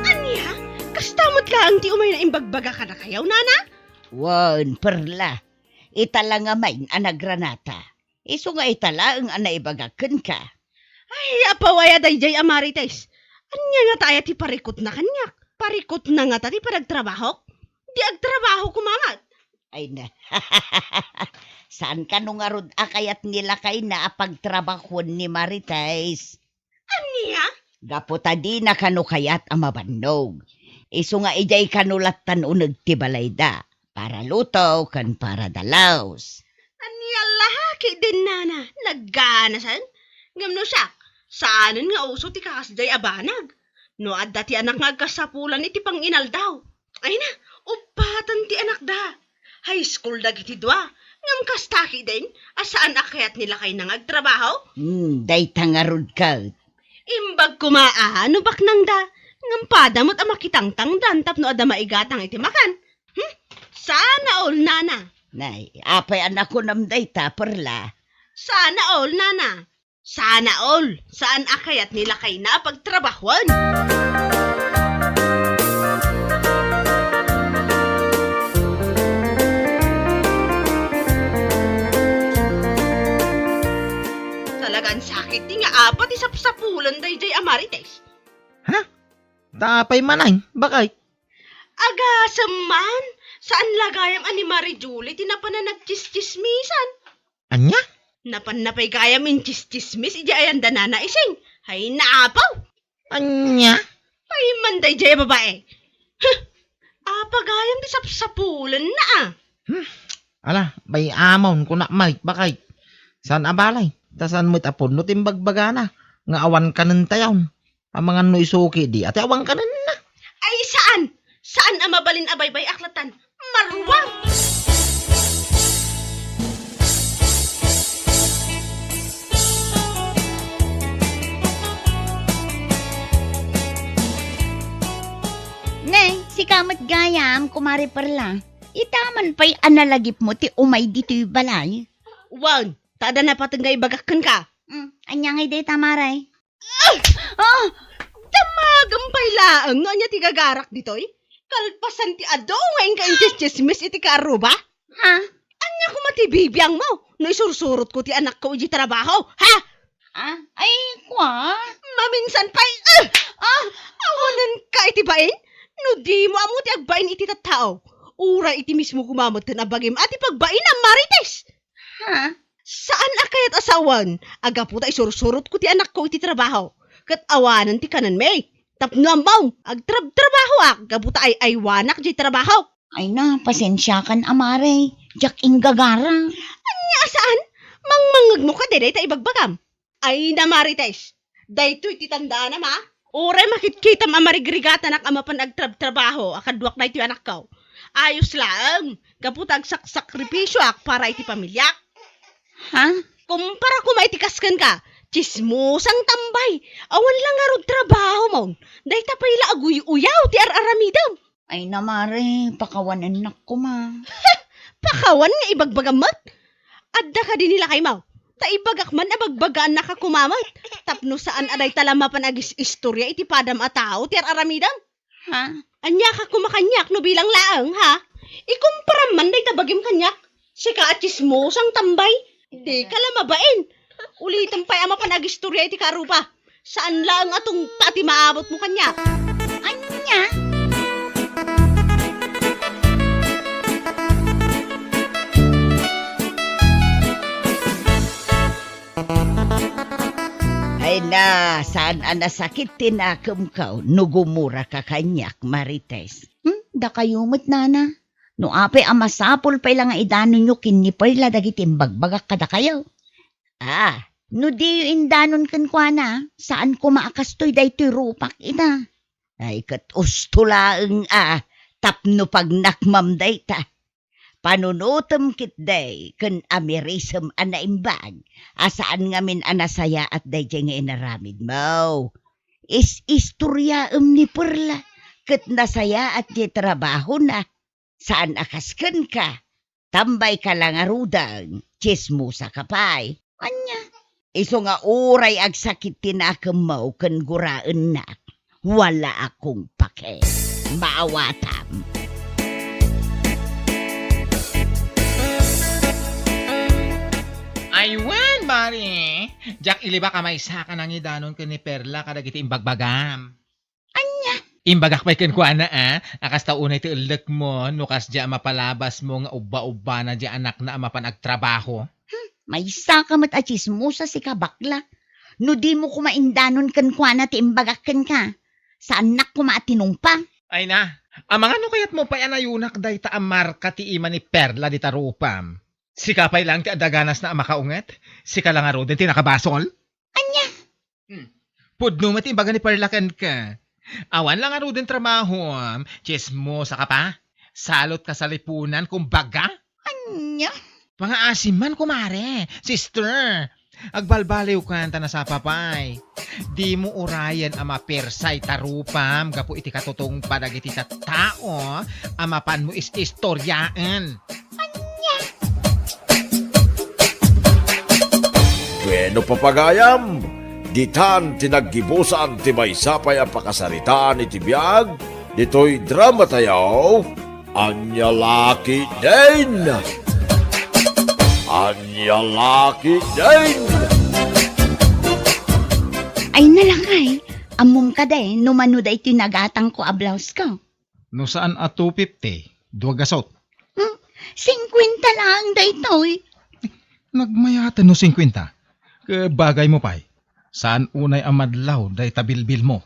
Ania? Kasta met laeng ti umayna imbagbaga kadakayo, nana? Wen, Perla. Ita la ngamin a nagranata. Isu nga ita laeng a naibagak kenka. Ay, apawaya daydiay a Marites. Ania ngata aya ti parikutna kaniak? Parikutna ngata ti panagtrabahok? Di agtrabaho koma met. Ay na. Saan kano ngarud a kayat ni lakayna a pagtrabahoen ni Marites? Ania? Gapu ta dina kano kayat a mabannog. Isu nga idiay kano lattan uneg ti balayda, para luto ken para dalus. Ania la ketdin, nana, nagganasen? Ngem no siak, saanen nga uso ti kakasdiay a banag. No adda ti anak nga agkasapulan iti panginaldaw, ay na, uppaten ti anakda. High school dagiti dua. Ngem kasta ketdin a saan a kayat ni lakayna nga agtrabaho? Hmm, dayta ngarud ket. Imbag koma a no baknangda, ngem pada met a makitangtangdan tapno adda maigatang iti makan. Hmm? Sana all, nana. Nay, apay a nakunam dayta, Perla? Sana all, nana. Sana all, saan a kayat ni lakayna a pagtrabahoen. Talagan sakit ti nga apat ti sapsapulan daydiay a Marites. Ha? Ta apay man ay, bakay? Agasem man, saan la gayam a ni Marie Julie ti napan a nagtsistsismisan. Ania? Napan na pay gayam intsistsismis idiay ayanda nana Ising. Hay naapaw! Ania? Ay, man daydiay a babae. Huh! Apa gayam ti sapsapulenna a? Hmm. Ala, bay-amon, kunak met, bakay. Saan a balay? Ta saan met a pudno ti imbagbagana nga awan kanen tayon. Amangan no isu ketdi, ati awan kanenna. Ay, saan! Saan a mabalin a baybay-ak lattan. Maruang! Ne, sika met gayam, Kumare Perla. Ita man pay a nalagipmo ti umay ditoy balay. Wen, ta adda napateg nga ibagak kenka. Hmm, ania ngay dayta, Mare? Ah! Ah! Damagem pay laeng no ania ti gagarak ditoy? Kalpasan ti adu nga inka intsistsismis iti kaarruba? Ha? Ania koma ti bibiangmo no isursurotko ti anakko idiay trabaho, ha? Ah? Ay, kua? Maminsan pay, ah! Ah! Awanenka iti bain? No dimo ammo ti agbain iti tattao, uray iti mismo koma metten a bagim a ti pagbainam, Marites! Ha? Saan a kayat a sawen a gapu ta isursurotko ti anakko iti trabaho, ket awanen ti kanenmi. Tapno ammom, agtrabtrabahoak gapu ta ay-aywanak diay trabahok. Ay na, pasensiakan a, Mare. Diak inggagara. Ania a saan? Mangmangngegmo kadi dayta ibagbagam? Ay na, Marites, daytoy ti tandaanam, a? Uray makitkitam a marigrigatanak a mapan agtrabtrabaho a kaduak daytoy anakko. Ayos laeng, gapu ta agsaksakripisioak para iti pamiliak. Ha? Kumpara koma iti kas kenka, tsismosang tambay, awan la ngarud trabahom. Dayta pay la aguy-uyaw ti ar-aramidem. Ay na, Mare, pakawanennak koma. Pakawan nga ibagbagam met? Adda kadi ni lakaymo? Ta ibagak man a bagbagaannak a koma met, tapno saan a dayta la mapan agis-istoria iti padam a tao ti ar-aramidem. Ha? Aniaka koma kaniak no bilang laeng, ha? Ikumparam man dayta bagim kaniak. Sika a tsismosang tambay. Dika la mabain. Ulitem pay a mapan agistoria iti kaarruba. Saan laeng a tungpa ti maabutmo kaniak. Ania? Ay na, saan a nasakit ti nakemko no gumuraka kaniak, Marites? Hmm, dakayo met, nana. No apay a masapul pay la nga idanonyo ken ni Perla dagiti imbagbagak kadakayo. Ah, no diyo indanon kenkuana, saan koma a kastoy daytoy rupak ita. Ay, ket usto laeng a tapno pagnakmam dayta. Panunotem ketdi ken amirisem a naimbag a saan ngamin a nasayaat daydiay nga inaramidmo. Is-istoriaem ni Perla ket nasayaat ti trabahona. Saan a kas kenka, tambayka la ngaruden, tsismosaka pay. Ania? Isu nga uray agsakit ti nakemmo ken guraennak, wala akong pake. Maawatam. Ay wen, Mari! Diak ilibak a maysaka nangidanon ken ni Perla kadagiti imbagbagam. Ania? Imbagak pay kenkuana, a, a kasta unay ti ellekmo, no kasdiay a mapalabasmo nga ubba-ubbana diay anakna a mapan agtrabaho. Hmm, maysaka met a tsismosa sika, bakla. No dimo koma indanon kenkuana ti imbagak kenka, saannak koma a tinungpa. Ay na, amangan no kayatmo pay a nayunak dayta a marka ti ima ni Perla dita rupam. Sika pay laeng ti adda ganasna a makaunget? Sika la ngaruden ti nakabasol? Ania? Hmm. Pudno met ti imbaga ni Perla kenka. Awan la ngaruden trabahom, tsismosaka pa? Salot ka salipunan, kumbaga? Ania? Pangaasim man, kumare, sister. Agbalbaliwkan ta nasapa pay. Dimo urayen a mapirsay ta rupam gapu iti katutungpa dagiti tattao a mapanmo is-istoriaen. Ania? Bueno, papagayam, ditan ti naggibusan ti maysa pay a pakasaritaan iti biag ditoy dramatayo, Ania la ketdin? Ania la ketdin? Ay na, lakay, ammom kadi no mano daytoy nagatangko a blouseko? No saan a two fifty, dua gasut. Hmm, singkwenta laeng daytoy. Nagmayaten no singkwenta. Ket bagaymo pay, saan unay a madlaw dayta bilbilmo.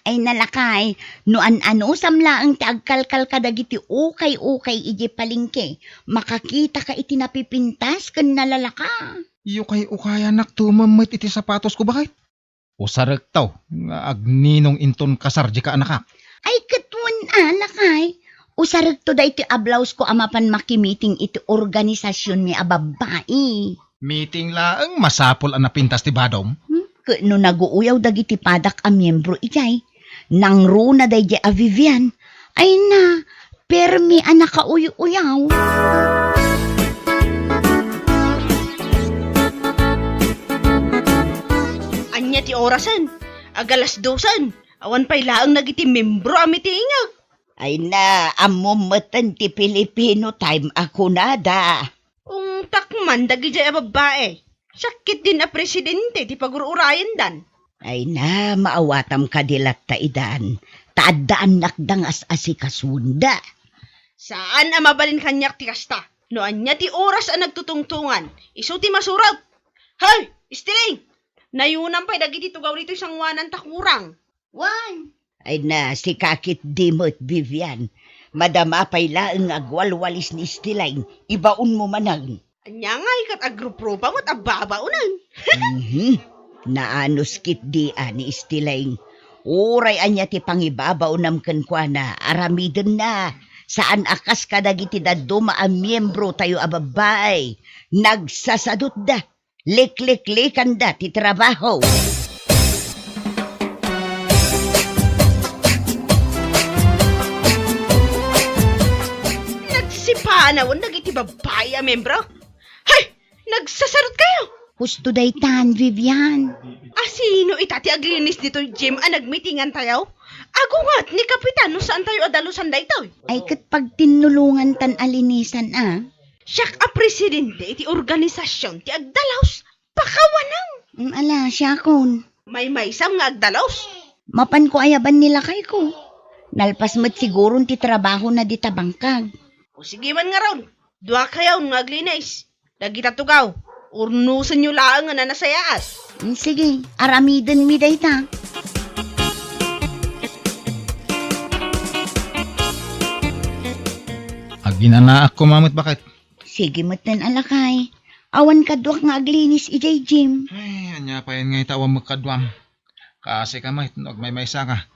Ay na, lakay, no an-anusam laeng ti agkalkal kadagiti ukay-ukay idiay palengke, makakitaka iti napipintas ken nalalaka. Ukay-ukayanak tumem met iti sapatosko, baket. Usarekto nga agninong inton kasar dika anakak. Ay, ket wen a, lakay. Usarekto daytoy a blouseko a mapan makimiting iti organisasionmi a babbai. Miting laeng masapul a napintas ti badom. Hmm? Ket no naguuyaw dagiti padak a miembro idiay, nangruna daydiay a Vivian. Ay na, permi a nakauy-uyaw. Ania ti orasen? Agalas dosen. Awan pay laeng dagiti miembro a mitingek. Ay na, ammom metten ti Filipino time a kunada. Ungtak man dagidiay a babbai. Siak ketdin a presidente ti pagur-urayendan. Ay na, maawatam kadi latta idan, ta adda annak da nga as-asikasuenda. Saan a mabalin kaniak ti kasta. No ania ti oras a nagtutungtongan, isu ti masurot. Hoy, Estiling! Nayunam pay dagiti tugaw ditoy sangoanan ta kurang. Wen. Ay na, sika ketdi met, Vivian. Madama pay laeng nga agwalwalis ni Estiling, ibaonmo manen. Ania ngay ket agruprupa met a babaonen? Mhm. Naanus ketdi a ni Estiling. Uray ania ti pangibabaonam kenkuana, aramidenna. Saan a kas kadagiti dadduma a miembro tayo a babbai. Nagsasadutda. Likliklikanda ti trabaho. Nagsipanawen dagiti babbai a membro. Hay! Nagsasarot kayo! Husto daytan, Vivian. A sino ita ti aglinis ditoy gym a nagmitingan tayo? Agunget ni Kapitan no saan tayo a dalusan daytoy. Ay, ket pagtinnulongan tan a linisan, a. Siak a presidente iti organisasion ti agdalus. Pakawanem. Mm, ala, siakon. Maymaysam nga agdalus. Mapanko ayaban ni lakayko. Nalpas met siguron ti trabahona dita bangkag. O sige man ngarud, dua kayon nga aglinis. Dagita tugaw, Urnosenyo laengen a nasayaat. Mm, sige, aramidenmi dayta. Aginanaak koma met, baket. Sige metten a lakay. Awan kaduak nga aglinis idiay gym. Ay, ania pay ngay ta awan met kaduam. Kaasi ka met no agmaymaysaka.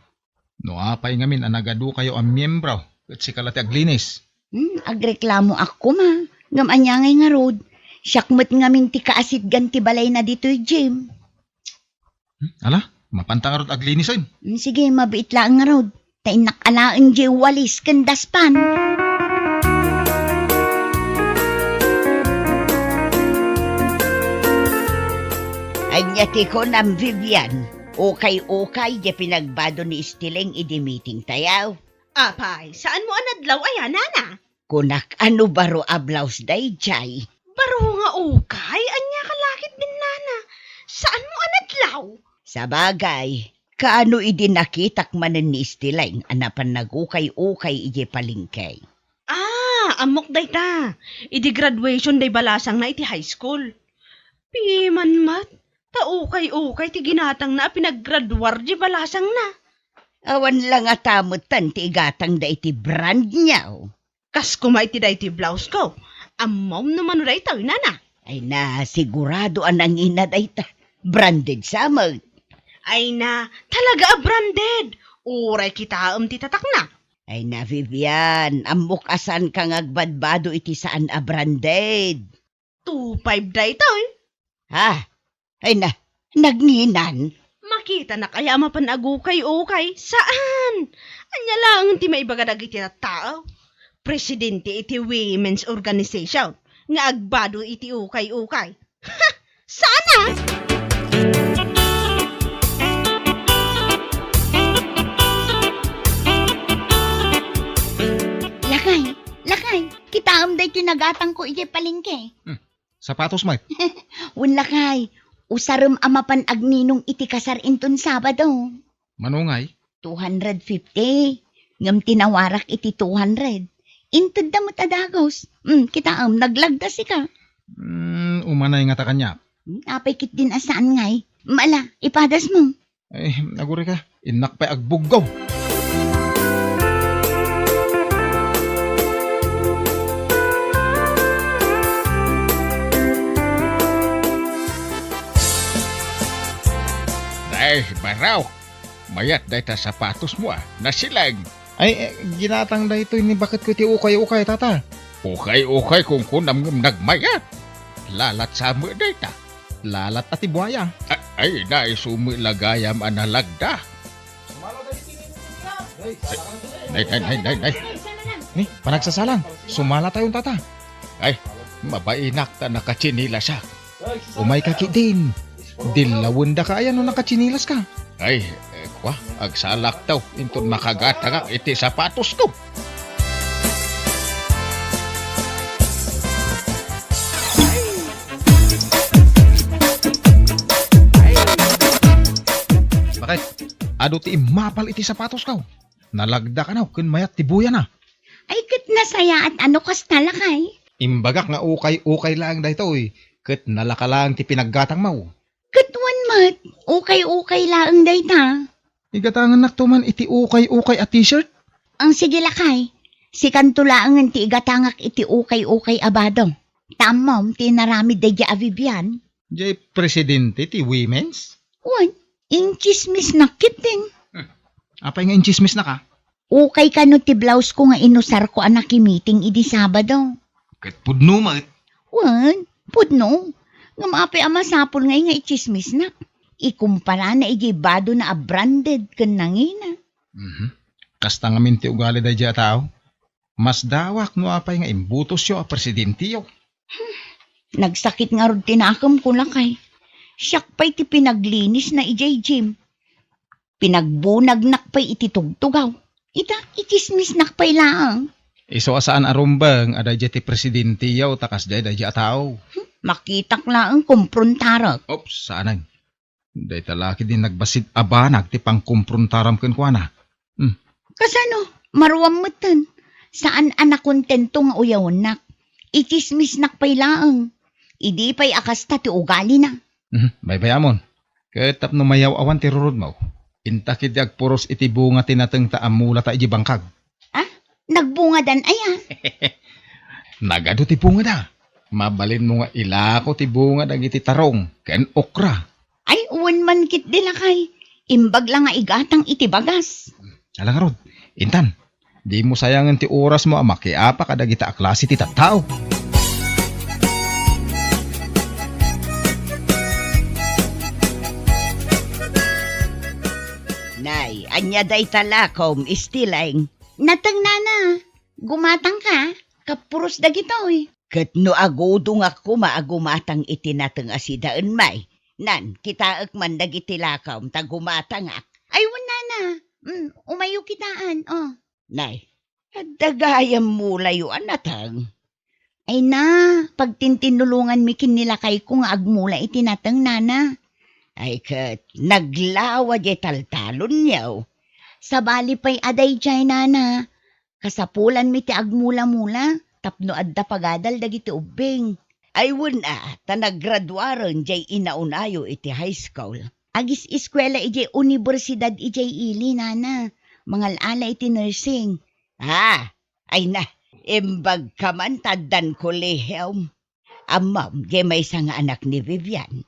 No apay ngamin a nagadukayo a miembro, ket sika la ti aglinis. Hmm, agreklamoak koma. Ngem ania ngay ngarud? Siak met ngamin ti kaasitgan ti balayna ditoy gym. Hmm, ala, mapanta ngarud aglinisen. Hmm, sige, mabiit laeng ngarud. Ta innak alaen diay walis ken daspan. Ania ti kunam, Vivian? Ukay-ukay diay pinagbado ni Esteleng idi meeting tayo. Apay, saanmo a nadlaw aya, nana? Kunak, ano baro a blouse daydiay? Baro nga ukay? Ania ka lakit din, nana? Saanmo a nadlaw? Sabagay, kaano idi nakitak manen ni Esteleng a napan nagukay-ukay idiay palengke? Ah, ammok dayta. Idi graduation day balasangna iti high school. Piman met, ta ukay-ukay ti ginatangna a pinaggraduar di balasangna. Awan la ngata metten ti igatangda iti brand niya. Kas koma iti daytoy blouse ko. Ammom no mano daytoy, nana? Ay na, sigurado a nangina dayta. Branded sa met. Ay na, talaga a branded. Uray kitaem ti tatakna. Ay na, Vivian, ammok a saanka nga agbadbado iti saan a branded. Two five daytoy. Ha? Ay na, nagnginan. Makitanak aya a mapan agukay-ukay? Saan! Ania laeng ti maibaga dagiti tattao? Presidente iti women's organization nga agbado iti ukay-ukay. Ha! Saan a? Lakay, lakay, kitaem daytoy nagatangko idiay palengke. Hmm. Sapatos met. Wen lakay, usarem a mapan agninong iti kasar inton Sabado. Mano ngay? Two hundred fifty. Ngem tinawarak iti two hundred. Intedda met a dagus. Hmm, kitaem, naglagda sika. Hmm, umanay ngata kaniak. Hmm, apay ketdin a saan ngay? Mala, ipadasmo. Ay, agurayka, innak pay agbuggaw. Ay, baro. Mayat dayta sapatosmo a, nasilag. Ay, eh, ginatang daytoy ni baketko iti ukay-ukay, tata. Ukay-ukay kunkunam ngem nagmayat. Lalat sa met dayta. Lalat a ti buaya. A-, ay, na, isu met la gayam a nalagda. Nay, nay, nay, nay, nay. Ni, panagsasalang. Sumalatayon, tata. Ay, mabainak ta nakatsinilasak. Umayka ketdin. Dillawendaka aya no nakatsinilaska. Ay, eh, kua, agsalakto inton makagatangak iti sapatosko. Baket, adu ti immapal iti sapatosko. Nalagda kano ken mayat ti buyana. Ay, ket nasayaat a no kasta, lakay. Imbagak nga ukay-ukay laeng daytoy, ket nalaka laeng ti pinaggatangmo. Ket wen met, ukay-ukay laeng dayta. Igatangannakto man iti ukay-ukay a t-shirt? Ang sige, lakay. Sikanto laengen ti igatangak iti ukay-ukay a bado. Ta ammom ti inaramid daydiay a Vivian. Diay presidente ti women's? Wen, intsismisnak ketdin. Hmm. Apay nga intsismisnaka? Ukay kano ti blouse ko nga inusarko a nakimiting idi Sabado? Ket pudno met. Wen, pudno. Ngem apay a masapul ngay nga itsismisnak? Ikumpara na idiay badona a branded ken nangina. Mhm. Kasta ngamin ti ugali daydiay a tao. Masdawak no apay nga imbutosyo a presidenteyo. Nagsakit ngarud ti nakemko, lakay. Siak pay ti pinaglinisna idiay gym. Pinagbunagnak pay iti tugtugaw. Ita, itsismisnak pay laeng. Isu a saan a rumbeng a daydiay ti presidenteyo ta kasdiay daydiay a tao. Hmm, makitak laeng kumprontarek. Oops, saanen. Dayta la ketdi nagbassit a banag ti pangkumprontaram kenkuana. Hmm. Kasano? Maruam metten. Saan a nakontento nga uyawennak. Itsismisnak pay laeng. Idi pay a kasta ti ugalina. Mhm, baybayamon. Ket tapno mayaw-awan ti rurudmo, inta ketdi agpuros iti bunga ti natengta a mulata idiay bangkag. Ah, nagbungadan aya? Nagadu ti bungada. Mabalinmo nga ilako ti bunga dagiti tarong ken okra. Ay, wen man ketdi, lakay. Imbag la nga igatang iti bagas. Ala ngarud, intan, dimo sayangen ti orasmo a makiapa kadagita a klase ti tattao. Nay, ania dayta lakom, Istileng? Nateng, nana. Gumatangka, kapuros dagitoy. Ket no agudongak koma a gumatang iti nateng a sidaen, may, nan, kitaek man dagiti lakom ta gumatangak. Ay, wen, nana. Mm, umayo kitaan, oh. Nay, adda gayam mulayo a nateng. Ay na, pagtintinnulonganmi ken ni lakayko nga agmula iti nateng, nana. Ay ket, naglawa diay taltalonyo. Sabali pay a daydiay, nana. Kasapulanmi ti agmula-mula tapno adda pagadal dagiti ubbing. Ay wen a, ta nagraduaren diay inaunayo iti high school. Agis-eskuela idiay universidad idiay ili, nana. Mangal-ala iti nursing. Ah, ay na, imbagka man ta addan kolehiom. Ammom, diay maysa nga anak ni Vivian.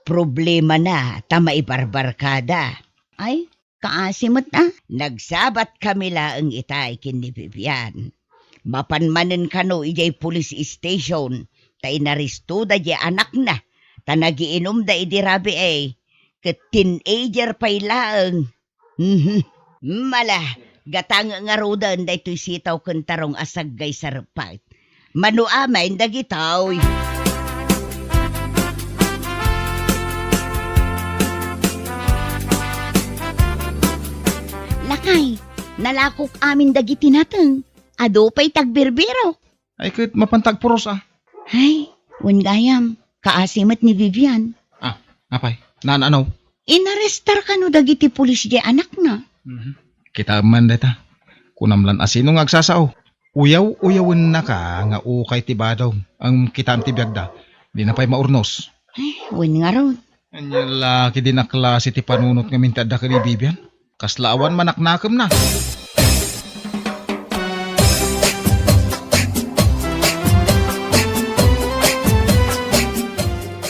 Problemana ta maibarbarkada. Ay, kaasi met a. Nagsabatkami laeng itay ken ni Vivian. Mapan manen kano idiay police station, ta inarestoda diay anakna, ta nagiinumda idi rabii, ket teenager pay laeng. Mhm. Mala, gatang ngaruden daytoy sitaw ken tarong a saggay sarpay. Mano amin dagitoy. Lakay, nalakok amin dagiti nateng. Adu pay ti agbirbirok. Ay, ket mapanta agpuros a. Ay, wen gayam, kaasi met ni Vivian. Ah, apay? Naan-ano? Inarestar kano dagiti pulis diay anakna. Mhm. Kitaem man dayta. Kunam lan a sino nga agsasao. Uyaw-uyawennaka nga ukay ti badom. Ngem kitaem ti biagda. Dina pay maurnos. Ay, wen ngarud. Ania la ketdi a klase ti panunot ngamin ti adda ken ni Vivian? Kasla awan manaknakemna.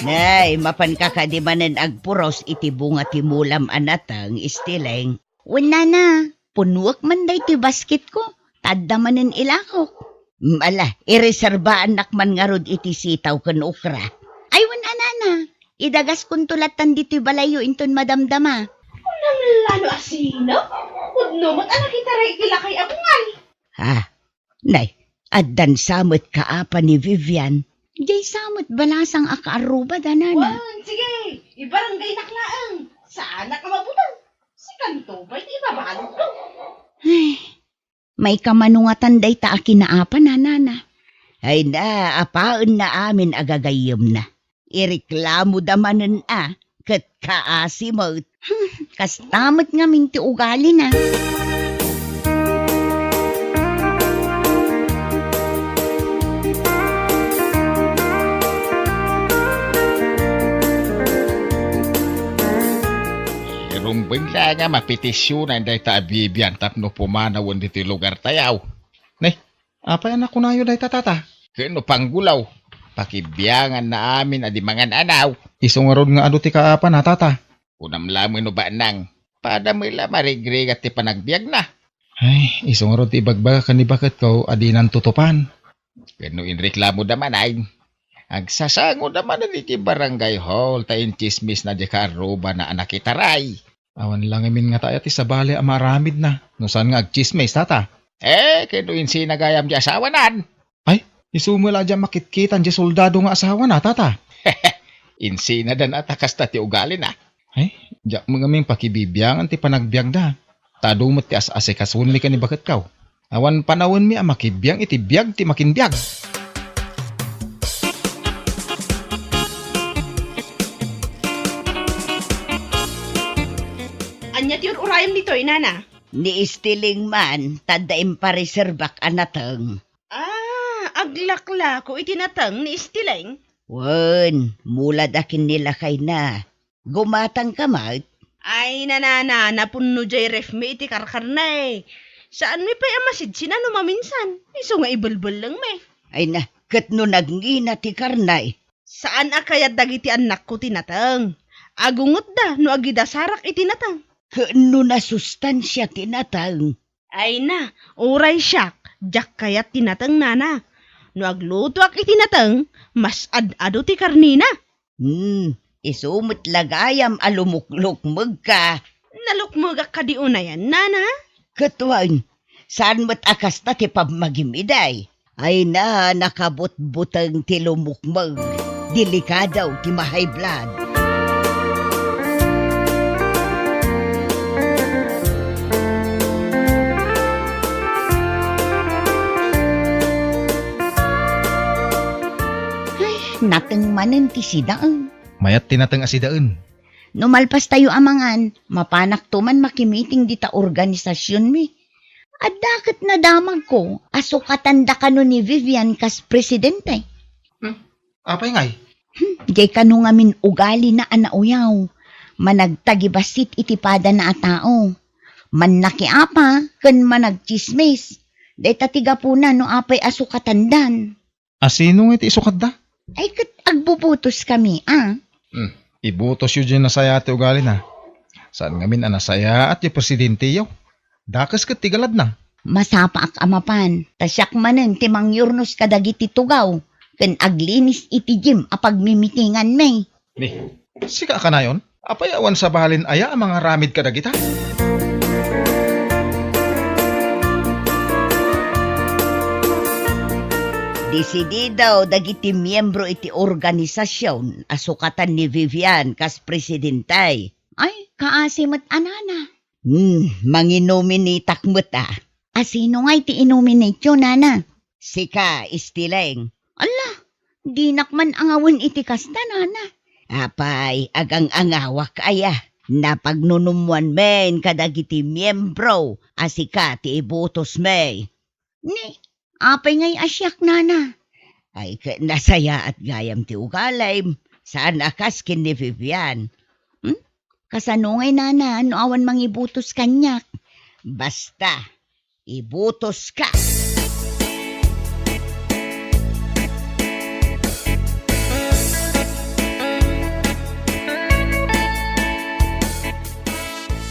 Nay, mapanka kadi manen agpuros iti bunga ti mulam a nateng, Istileng? Wen, nana, punnuek man daytoy basketko, ta adda manen ilakok. Mm, ala, ireserbaannak man ngarud iti sitaw ken okra. Ay, wen a, nana, idagaskonto lattan ditoy balayyo inton madamdama. Kunam la no a sino? Pudno met a nakitaray iti lakay a bungal. Ah, nay, addan sa met kaapa ni Vivian. Diay sa met balasang a kaarrubada, nana. Wen, sige, ibarangaynak laeng. Saanak a mabuteng. Sikanto pay ti ibabalutko. Ay, maikamanungatan dayta a kinaapa, nana. Ay na, apaenna amin a gagayyemna. Ireklamoda manen a, ket kaasi met. Hmm, kasta met ngamin ti ugalina. Irumbeng la nga mapetisionan dayta a Vivian tapno pumanawen ditoy lugartayo. Ne, apay a nakunayo dayta, tata? Ken no panggulaw, pakibianganna amin a di mangan-anaw. Isu ngarud nga adu ti kaapana, tata? Kunam laeng no banang, pada met la marigrigat ti panagbiagna. Ay, isu ngarud ti ibagbagak ken ni baketko a dinan tutupan. Ken no inreklamoda manen, agsasangoda manen iti barangay hall ta intsismisna diay kaarrubana a nakitaray. Awan la ngamin ngata aya ti sabali a maaramidna no saan nga agtsismis, tata. Eh, ken no insina gayam diay asawana? Ay, isu met la diay makitkitan diay soldado nga asawana, tata. Insinadan a ta kasta ti ugalina. Ay, diak met ngamin pakibibiangan ti panagbiagda. Ta adu met ti as-asikasuenmi ken ni baketko. Awan panawenmi a makibiang iti biag ti makinbiag. Ania ti ur-urayem ditoy, nana? Ni Istileng man, ta adda impareserbak a nateng. Ah, aglaklako iti nateng ni Istileng? Wen, mulada ken ni lakayna. Gumatangka met? Ay, nanana, napunno jay ref mi iti karkarna, eh. Saanmi pay a masidsin no maminsan. Isu nga ibelbellengmi. Ay na, ket no nagngina ti karna, eh. Saan a kayat dagiti annakko ti nateng. Agungotda no agidasarak iti nateng. Ket no nasustansia ti nateng? Ay na, uray siak, diak kayat ti nateng, nana. No aglutoak iti nateng, mas ad-adu ti karnina. Hmm, isu met la gayam a lumuklukmegka. Nalukmegak kadi unayan, nana? Ket wen, saan met a kasta ti pammagim idi. Ay na, nakabutbuteng ti lumukmeg. Delikado ti ma-high blood. Ay, nateng manen ti sidaen. Mayat ti nateng a sidaen. No malpastayo a mangan, mapanakto man makimiting dita organisasionmi. Adda ket nadamagko a sukatanda kano ni Vivian kas presidente. Hmm, apay ngay? Hmm, jay kano ngamin ugalina a nauyaw. Managtagibassit iti padana a tao. Mannakiapa ken managtsismis. Dayta ti gapuna no apay a sukatandan. A sino ngay ti isukatda? Ay, ket agbubutoskami, a? Hmm, ibutosyo diay nasayaat ti ugalina. Saan ngamin a nasayaat ti presidenteyo. Dakes ket ti galadna. Masapaak a mapan, ta siak manen ti mangyurnos kadagiti tugaw ken aglinis iti gym a pagmimitinganmi. Ni, sika a kanayon? Apay awan sabalin aya a mangaramid kadagita? Desidido dagiti miembro iti organisasion a sukatan ni Vivian kas presidente. Ay, kaasi met a nana. Hmm, manginuminitak met a. A sino ngay ti inuminityo, nana? Sika, Istileng. Ala, dinak man angawen iti kasta, nana. Apay, agang-angawak aya. Napagnunummoanmin kadagiti miembro a sika ti ibutosmi. Ni, apay ngay a siak, nana? Ay, ket nasayaat gayam ti ugalim. Saan a kas ken ni Vivian. Hmm? Kasano ngay, nana, no awan mangibutos kaniak? Basta, ibutoska.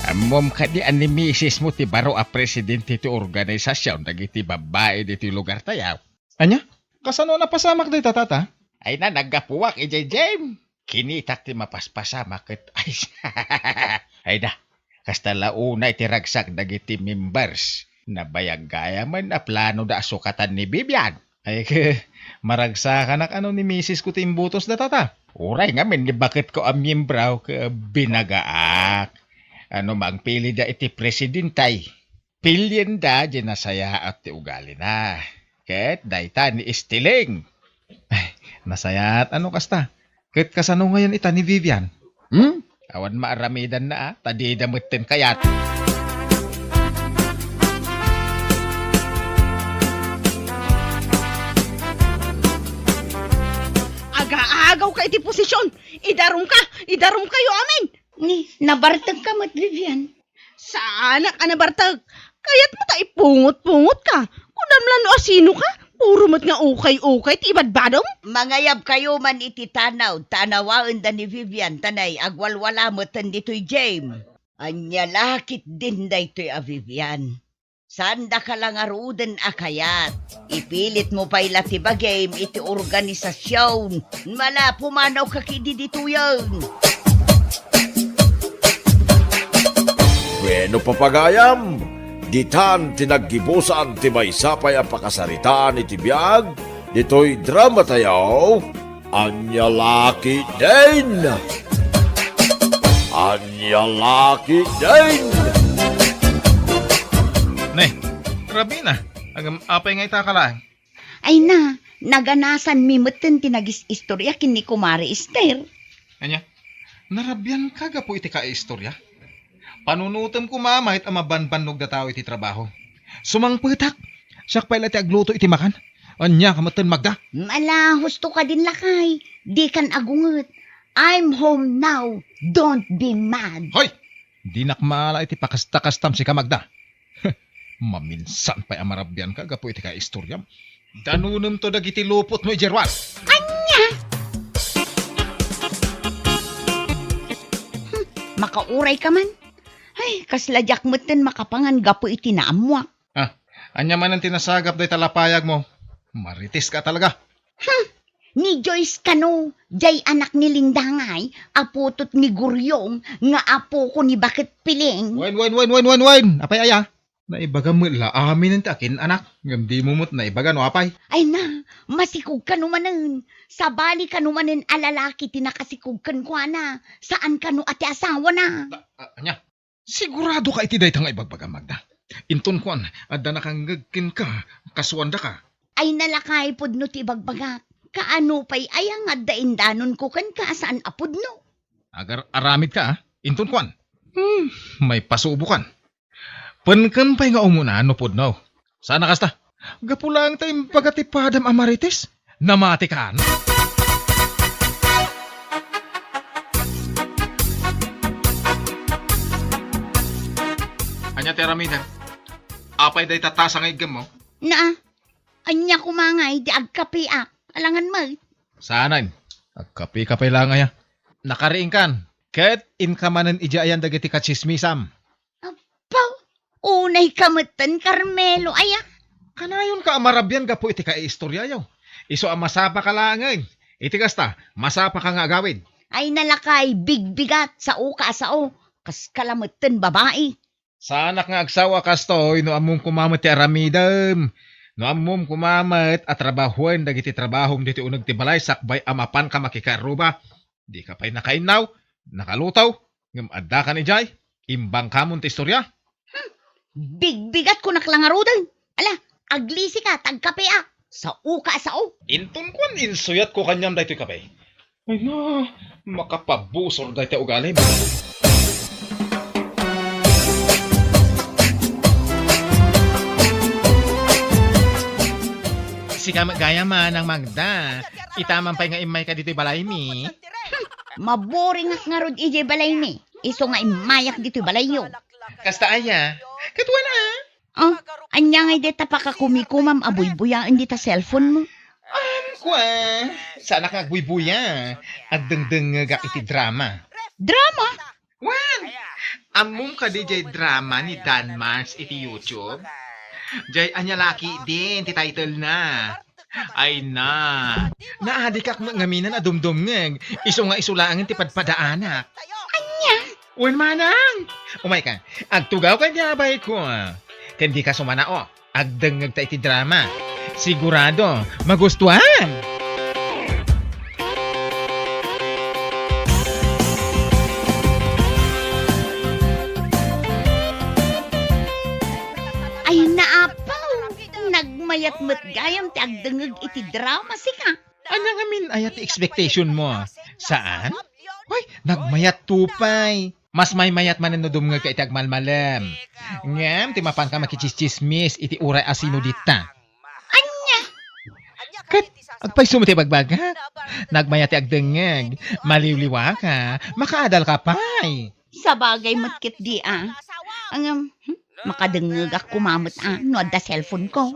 Ammom kadi a ni misismo ti baro a presidente ti organisasion dagiti babbai ditoy lugartayo? Ania? Kasano a napasamak dayta, tata? Ay na, naggapuak idiay gym. Kinitak ti mapaspasamak ket ay, ay na, kasta la unay ti ragsak dagiti members. Nabayag gayamen a planoda a sukatan ni Vivian. Ay, ke, maragsakanak a no ni misisko ti imbutosda, tata. Uray ngamin ni baketko a miembro ket binagaak. A no mangpilida iti presidente, pilienda diay nasayaat ti ugalina. Ket dayta ni Istileng. Ay, nasayaat a no kasta. Ket kasano ngayen ita ni Vivian? Hmm? Awan maaramidanna a, ta dida metten kayat. Agaagawka iti posisyon! Idarumka! Idarumkayo amin! Ni, nabartekka met, Vivian. Saanak a nabartek. Kayatmo ta ipungot-pungotka. Kunam la no asinoka. Puro met nga ukay-ukay ti ibadbadem. Mangayabkayo man iti tanawda a nawaenda ni Vivian ta nay agwalwala metten ditoy gym. Ania la ketdin daytoy a Vivian? Saandaka la ngaruden a kayat. Ipilitmo pay la ti bagim iti organisasion. Mala, pumanawka ketdi ditoyen. Bueno, papagayam, ditan ti naggibusan ti maysa pay a pakasaritaan iti biag ditoy dramatayo. Ania la ketdin? Ania la ketdin? Ne, Rabina, agam-, apay nga ita ka laeng? Ay na, naganasanmi metten ti nagis-istorya ken ni Kumare Ester. Ania? Narabianka gapu iti kaiistorya? Panunotem koma met a mabanbannog dataw iti trabaho. Sumangpetak. Siak pay la ti agluto iti makan. Ania ka metten, Magda? Ala, husto kadin, lakay. Dikan agunget. I'm home now. Don't be mad. Hoy! Dinak maala iti pakasta-kastam sika, Magda. Maminsan pay a marabianka gapu iti kaistoryam. Danunemto dagiti lupotmo idiay ruar. Ania? Hmm, makaurayka man. Ay, kasla diak metten makapangan gapu iti naammoak. Ah, ania manen ti nasagap dayta lapayagmo? Mariteska talaga. Hmm, ni Joyce kano, jay anak ni Linda ngay, aputot ni Guryong, nga apoko ni Baket Piling. Wen, wen, wen, wen, wen, wen! Apay aya? Naibagam met la amin ti akin-anak, ngem dimo met naibaga no apay. Ay na, masikog kano manen. Sabali kano manen a lalaki ti nakasikog kenkuana, saan kano a ti asawana. Ta-, a-, ania? Sigurado ka iti dayta nga ibagbagam, Magda? Inton kuan, adda nakangngeg kenka, kasuandaka. Ay nalakay pudno ti ibagbagak. Kaano pay aya nga adda indanonko kenka a saan a pudno? Agar-aramid ka, ah. Inton kuan. Hmm, may pasubokan. Penken pay nga umuna no pudno. Saan a kasta? Gapu laeng ta imbaga ti padam a Marites, namati kan. Ania ti aramidem? Apay dayta tasa nga iggemmo? Naa, ania koma ngay ti agkapiak? Alangan met. Saanen, agkapika pay laeng aya. Nakariingkan, ket inka manen idiay ayan dagiti katsismisam. Apo, unayka metten, Carmelo, aya? Kanayonka a marabian gapu iti kaiistoriayo. Isu a masapaka laengen. Iti kasta, masapaka nga agawid. Ay nalakay, bigbigat, saoka a sao. Kaska la metten babai. Saanak nga agsawa a kastoy no ammom koma met ti aramidem. No ammom koma met a trabahoen dagiti trabahom ditoy uneg ti balay sakbay a mapanka makikarruba. Dika pay nakainnaw, nakaluto, ngem addakan idiay, imbangkamon ti istoria. Hmm, bigbigatko nak la ngaruden. Ala, aglisika, ta agkapeak. Saoka a sao. Inton kuan, insuyatko kaniam daytoy kape. Ay na, makapabusor dayta ugalim. Sika met gayam, Manang Magda. Ita man pay nga immayka ditoy balaymi. Maburingak ngarud idiay balaymi. Isu nga immayak ditoy balayyo. Kasta aya? Ket wen a? Oh, ania ngay dayta pakakumikumam a buybuyaen dita cellphone mo? Um, kua, saanak nga agbuybuya. Agdengdengngegak iti drama. Drama? Wen, ammom kadi jay drama ni Dan Mars iti YouTube? Jay ania lakay din ti title na. Ay na, naadikak met ngamin a dumdumngeg, isu nga isu laengen ti padpadaanak. Ania? Wen manang! Umayka, agtugawka iti abayko. Ken dika sumanao, agdengngegta iti drama. Sigurado, magustuam! Ay, naapaw! Nagmayat met gayam ti agdengngeg iti drama, sika. Ania ngamin aya ti expectation mo? Saan? Hoy, nagmayat to pay. Mas maymayat manen no dumngegka iti agmalmalem. Ngem ti mapanka makitsismis iti uray a sino dita. Ania? Ket agpayso met ti bagbagak. Nagmayat ti agdengngeg. Maliwliwaka. Makaadalka pay. Sabagay met ketdi a. Ngem, hmm, makadengngegak koma met a no adda cellphone ko.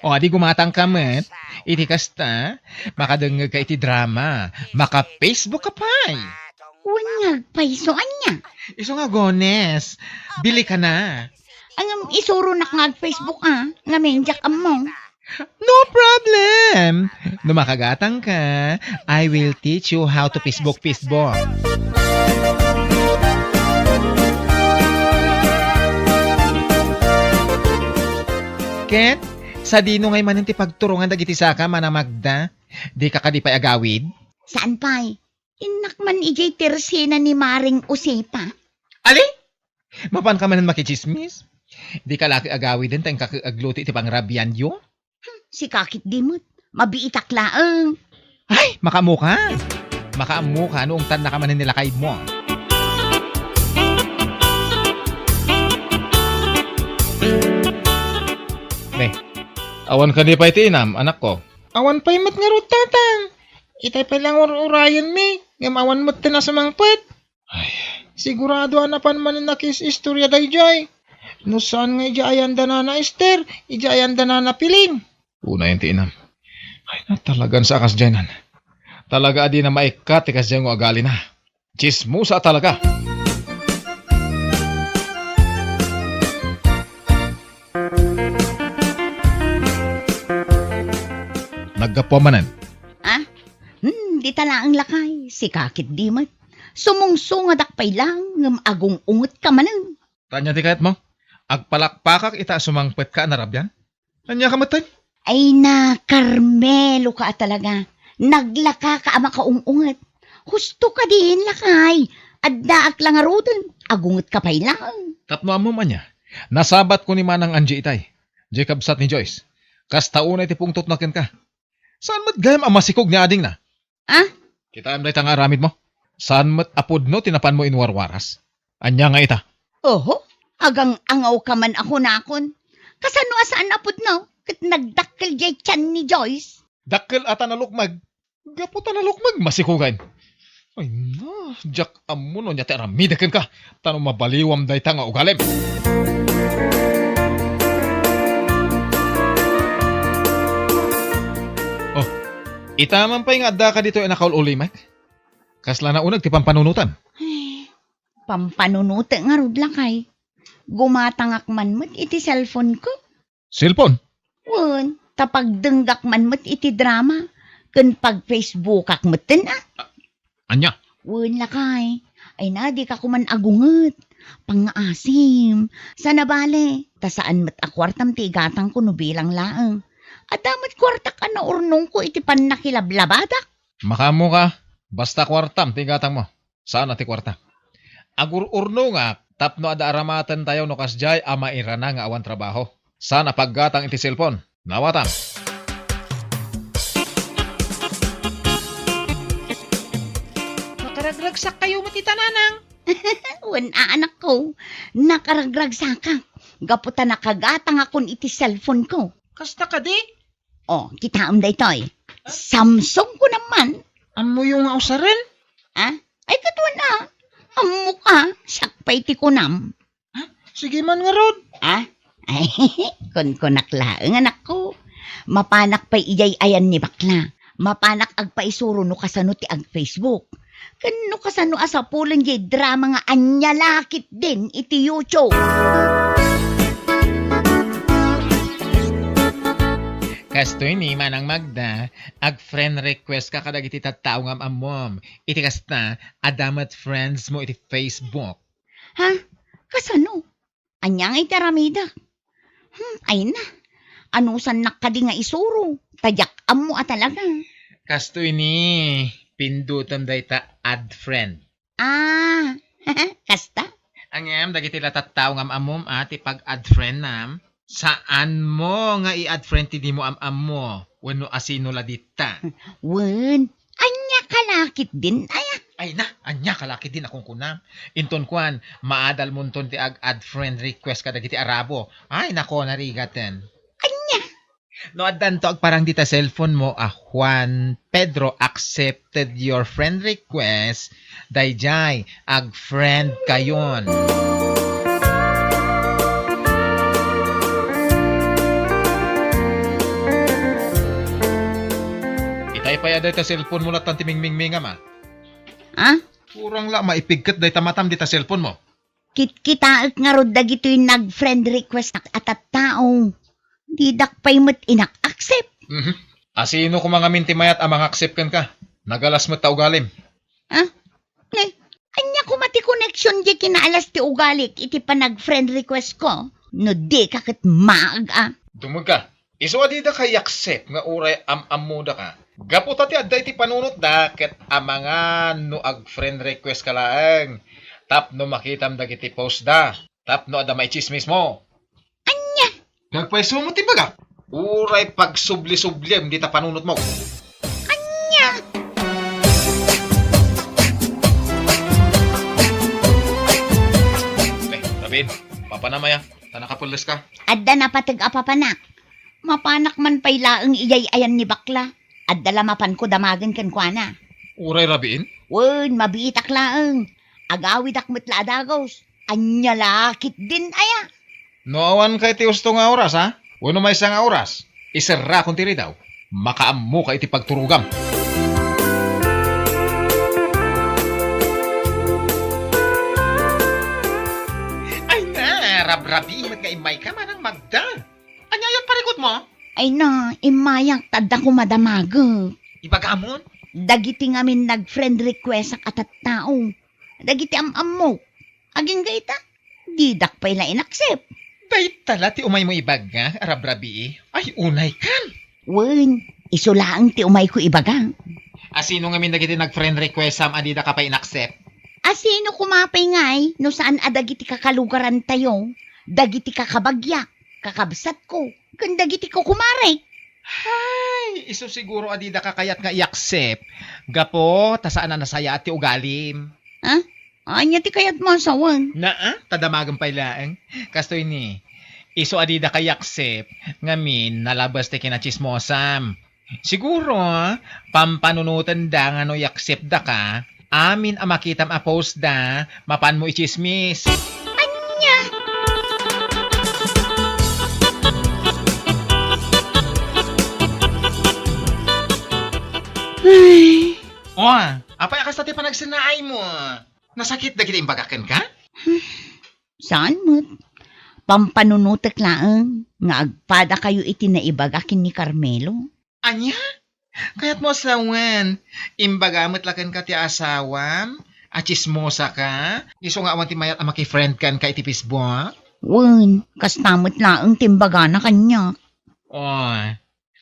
O, di gumatangka met. Iti kasta, makadengngegka iti drama. Maka-Facebook ka pay. Wen nga agpayso, ania? Isu nga agones. Bili ka na. Ngem isuronak nga ag-Facebook a, ngamin diak ammo. No problem! No makagatangka, I will teach you how to Facebook, Facebook. Ket, sadino ngay manen ti pagturongan dagiti saka, Manang Magda? Dika kadi pay agawid? Saan pay? Innak man idiay tersena ni Maring Josefa. Ali? Mapanka manen makitsismis? Dika la ket agawiden ta inka ket agluto iti pangrabianyo? Hmm, sika ketdi met. Mabiitak laeng. Ay, makaammoka. Makaammoka no ungtannaka manen ni lakaymo. Be, Awan kadi pay ti inam, anakko? Awan pay met ngarud, tatang. Itay pay la nga ur-urayenmi, ngem awan metten a sumangpet. Ay. Sigurado a napan manen a kiis-istorya daydiay. No saan nga idiay ayan da Nana Ester, idiay ayan da Nana Piling. Unayen ti inam. Ay, na, talagan sa a kasdiay nan. Talaga a dina maikkat ti kasdiay nga ugalina. Tsismosa a talaga. Naggapuam manen. Ah? Hmm, dita laeng, lakay. Sika ketdi met. Sumungsungadak pay laeng ngem agung-ungetka manen. Ania ti kayatmo? Agpalakpakak ita a sumangpetka a narabian? Ania ka metten? Ay na, Carmelo ka a talaga. Naglaka ka a makaung-unget. Husto kadin, lakay. Addaak la ngaruden. Agungetka pay laeng. Tapno ammom ania? Nasabatko ni Manang Angie itay. Diay kabsat ni Joyce. Kasta unay ti pungtotna kenka. Saan met gayam a masikog ni adingna? Ah? Kitaem dayta nga aramidmo? Saan met a pudno ti napanmo inwarwaras? Ania nga ita? Oho, agang-angawka man a kunakon. Kasano a saan a pudno ket nagdakkel diay tian ni Joyce? Dakkel a ta nalukmeg. Gapu ta nalukmeg, masikugen. Ay na, diak ammo no ania ti aramidek kenka, ta no mabaliwam dayta nga ugalim. Oh, ita man pay nga addaka ditoy a nakaul-ulimek? Kasla nauneg ti pampanunotem? Ay, pampanunotek ngarud, lakay. Gumatangak man met iti cellphone ko. Cellphone? Wen, ta pagdenggak man met iti drama, ken pag-Facebookak metten, a. A-, ania? Wen, lakay. Ay na, dika koman agunget. Pangngaasim. Saan a bale, ta saan met a kuartam ti igatangko no bilang laeng. Adda met kuartak a naurnongko iti pannakilablabadak. Makaammoka, basta kuartam ti igatangmo. Saan a ti kuarta. Agur-urnongak tapno adda aramatentayo no kasdiay a mairana nga awan trabaho. Saan a paggatang iti cellphone. Nawatam. Makaragragsakkayo met ita, nanang. Wen a, anakko. Nakaragragsakak. Gapu ta nakagatangakon iti cellphone ko. Kasta kadi? Oh, kitaem daytoy. Samsung kunam man. Ammoyo nga usaren? Ah? Ay, kaduan a. Ammok a, siak pay ti kunam. Ah, sige man ngarud. Ah? Ay, kunkunak laeng, anakko. Mapanak pay idiay ayan ni bakla. Mapanak agpaisuro no kasano ti ag-Facebook. Ken no kasano a sapulen diay drama nga ania la ketdin iti YouTube. Kastoy ni Manang Magda, ag-friend request ka kadagiti tattao nga am-ammom. Iti kasta, adda met friends mo iti Facebook. Ha? Kasano? Ania ngay ti aramidek? Hmm, ay na. Anusannak kadi nga isuro? Ta diak ammo a talaga. Kastoy ni, pindutem dayta add friend. Ah, kasta? Ngem dagiti la tattao nga am-ammom a ti pag-add friend nam, saan mo nga i-add friend ti di mo am-ammo wenno asino la ditta. Wen, ania ka la ketdin, aya? Ay na, ania ka la ketdin a kunkunam? Inton kuan, maadal monton ti ag-add friend request kadagiti Arabo. Ay, nako, narigaten. Ania? No addanto agparang dita cellphone mo a Juan Pedro accepted your friend request, daydiay, ag-friend kayon. Itay pay a dayta cellphone mo lattan ti mingmingmingam, a? Ah? Kurang la maipigket dayta matam dita cellphone mo. Kitkitaek ngarud dagitoy nag-friend request a tattao. Didak pay met inak-accept. Mhm. Asino koma ngamin ti mayat a mangaccept kenka? Nagalas met ta ugalim. Ah? Ne, ania koma ti connection diay kinaalas ti ugalik iti panag-friend request ko? No dika ket maag a. Dumeg ka. Isu a dida ka i-accept nga uray am-ammodaka. Gapu ta ti adda iti panunotda ket amangan no ag-friend request ka laeng tapno makitam dagiti postda tapno adda maitsismismo. Ania? Nagpaisumo ti bagak. Uray pagsubli-subliem dita panunotmo. Ania? Eh, Rabin, papanam aya, ta nakapelles ka. Adda napateg a papanak. Mapanak man pay laeng idiay ayan ni bakla. Adda la mapanko damagen kenkuana. Uray rabiin? Wen, mabiitak laeng. Agawidak met la a dagus. Ania la ketdin aya? No awanka iti usto nga oras, ha? Wenno maysa nga oras, iserrakon ti ridaw. Makaammok iti pagturogam. Ay na, rabrabii met nga immayka, Manang Magda. Ania aya parikutmo? Ay na, immayak ta adda koma damagek. Ibagamon? Dagiti ngamin nag-friend requestak a tattao. Dagiti am-ammok. Agingga ita, didak pay la in-accept. Dayta la ti umaymo ibaga, a rabrabii? Ay, unaykan! Wen, isu laeng ti umayko ibaga. A sino ngamin dagiti nag-friend requestam a didaka pay in-accept? A sino koma pay ngay no saan a dagiti kakalugarantayo, dagiti kakabagyak, kakabsatko, ken dagiti kukumarek? Hay, isu siguro a didaka kayat nga i-accept gapu ta saan a nasayaat ti ugalim. Ha? Ania ti kayatmo a sawen? Naa, ta damagem pay laeng. Kastoy ni, isu a didaka i-accept ngamin nalabes ti kinatsismosam. Siguro, pampanunotenda nga no i-acceptdaka, amin a makitam a postda, mapanmo itsismis. Ania? Ay. O, apay a kasta ti panagsennaaymo? Nasakit dagiti imbagak kenka? Saan met. Pampanunotek laeng nga agpadakayo iti naibaga ken ni Carmelo. Ania? Kayatmo a sawen, imbaga met la kenka ti asawam a tsismosaka, isu nga awan ti mayat a makifriend kenka iti Facebook? Wen, kasta met laeng ti imbagana kaniak. Oy,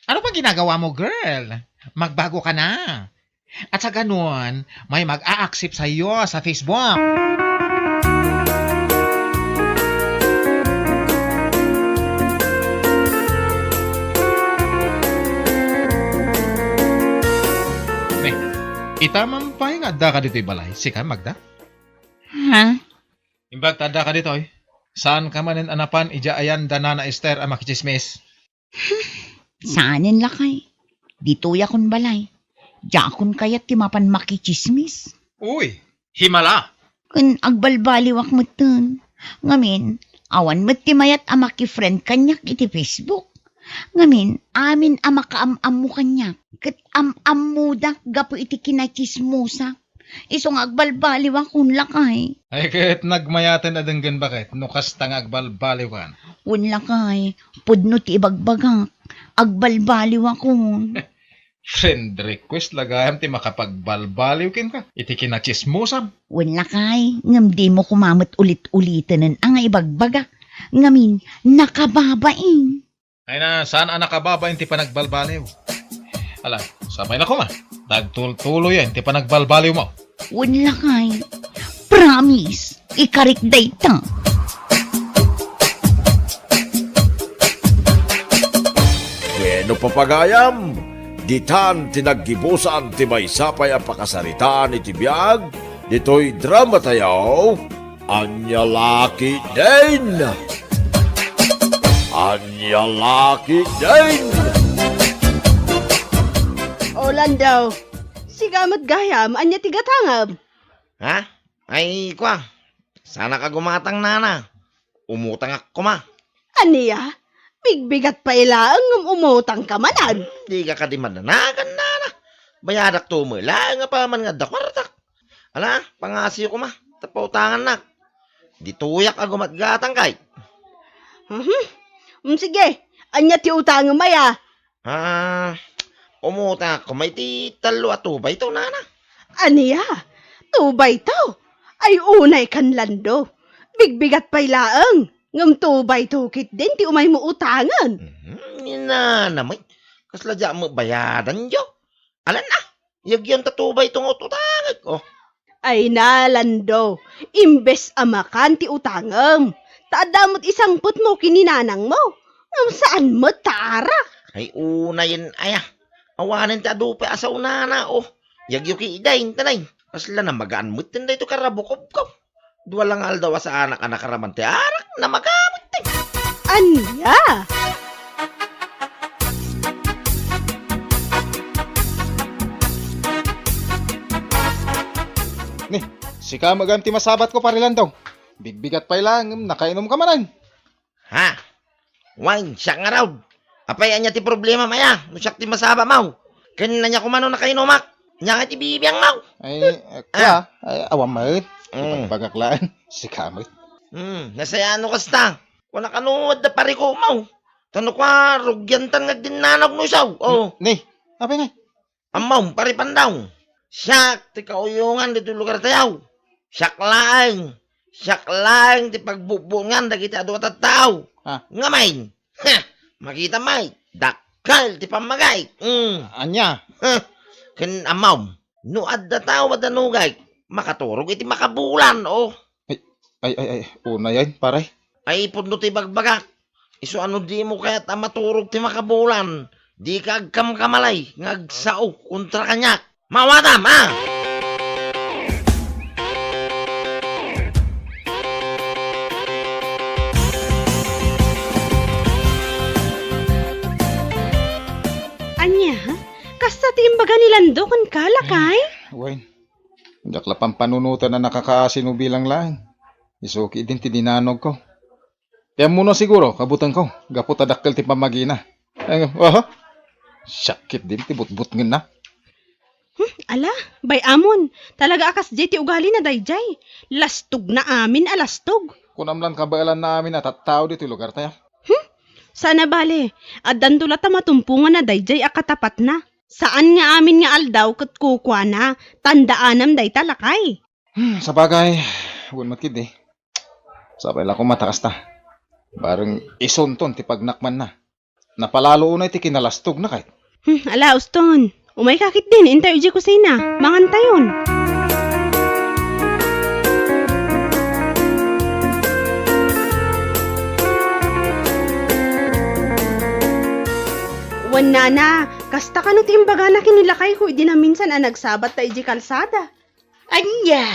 ano pa ginagawamo, girl? Magbago ka na. At sa ganun, may mag-a-accept sa'yo sa Facebook. Ne, ita man pay nga adda ka ditoy balay, sika, Magda? Ha? Imbag ta adda ka ditoy, saan ka manen a napan idiay ayan da Nana Esther a makitsismis? Saanen lakay. Ditoyakon balay. Diakon kayat ti mapan makitsismis. Uy, himala! Ken agbalbaliwak metten. Ngamin, awan met ti mayat a makifriend kaniak iti Facebook. Ngamin, amin a makaam-ammo kaniak, ket am-ammodak gapu iti kinatsismosak. Isu nga agbalbaliwak, wen lakay. Ay, ket nagmayaten a denggen baket no kasta nga agbalbaliwkan. Wen lakay, pudno ti ibagbagak. Agbalbaliwakon. Friend request la gayam ti makapagbalbaliw kenka iti kinatsismosam. Wen lakay, ngem dimo koma met ulit-uliten a nga ibagbagak. Ngamin, nakababain. Ay na, saan a nakababain ti panagbalbaliw? Ala, sapay na koma. Nagtultuloyen ti panagbalbaliwmo. Wen lakay. Promise, ikarik dayta. Bueno, papagayam, ditan ti naggibusan ti maysa pay a pakasaritaan iti biag ditoy drama tayo. Ania la ketdin? Ania la ketdin? O, Lando, sika met gayam, ania ti gatangem? Ha? Ay, kua, saanak a gumatang, nana. Umutangak koma. Ania? Bigbigat pay laeng ngem umutangka manen? Dika kadi madanagan, nana. Bayadakto met laeng apaman nga adda kuartak. Ala, pangasiyo koma, ta pautangannak. Ditoyak a gumatgatang kay. Mhm. Mm, sige, ania ti utangem aya? Ah, umutangak koma iti tallo a two by two, nana. Ania? Two by two? Ay, unaykan, Lando. Bigbigat pay laeng. Ngem two by two ketdin ti umaymo utangen. Mhm, ni nana met. Kasla diak met bayadanyo. Alan a, yagyam ta two by two nga ut-utangek, oh. Ay na, Lando, imbes a makan ti utangem, ta adda met isangpetmo ken ni nanangmo, ngem saan met ta arak. Ay, unayen aya. Awanen ti adu pay a sao, nana, oh. Yagyo ketdin, tanay. Kasla namagaan metten daytoy karabukobko. Dua la nga aldaw a saanak a nakaraman ti arak, namaga metten. Ania? Sika met gayam ti masabatko, Pare Lando. Bigbigat pay laeng, nakainumka manen. Ha? Wen, siak ngarud. Apay, ania ti problemam aya? No siak ti masabamaw. Ken ania koma no nakainumak? Ania ngay ti bibiangmaw? Ay, eh, Ah. Kua, ay, awan met. Mm. Ibagbagak laeng. Sika met. Hmm, nasayaat no kasta. Kuna kano adda parikumaw. Ta no kua, rugiantan nga agdinnanag no isu. Oh. Ni, apay ngay? Ammom, Pare Pandaw, siak ti kauyongan ditoy lugartayo. Siak laeng, siak laeng ti pagbubbuongan dagiti adu a tattao. Ah. Ngamin, ha, makitam met, dakkel ti pammagik. Mm. Ania? Ha, ken ammom, no adda tao a danogek, makaturog iti makabulan, oh. Ay, ay, ay, ay, unayen, pare. Ay, pudno ti bagbagak. Isu a no dimo kayat a maturog ti makabulan, dika agkamkamali nga agsao kontra kaniak. Maawatam, a! Ania? Kasta ti imbaga ni Lando kenka, lakay? Wen, diak la pampanunoten a nakakaasi no bilang laeng. Isu ketdin ti dinanogko. Ti ammono siguro, kabutengko, gapu ta dakkel ti pammagina. Eh, aha? Siak ketdin ti butbutngenna. Hmm, ala, bay-amon, talaga a kasdiay ti ugalina daydiay. Lastogna amin a lastog. Kunam lan kabaelanna amin a tattao ditoy lugartayo. Hmm? Saan a bale, addanto latta matumponganna daydiay a katapatna. Saan nga amin nga aldaw ket kukuana, tandaanam dayta, lakay. Hmm, sabagay, wen met ketdi. Sapay la koma ta kasta. Bareng isunton ti pagnakmanna. Napalalo unay ti kinalastogna ket. Hmm, ala, uston. Umayka ketdin, intayo idiay kusina. Mangantayon. Wen nana, kasta kano ti imbagana ken ni lakayko idi naminsan a nagsabatta idiay kalsada? Ania?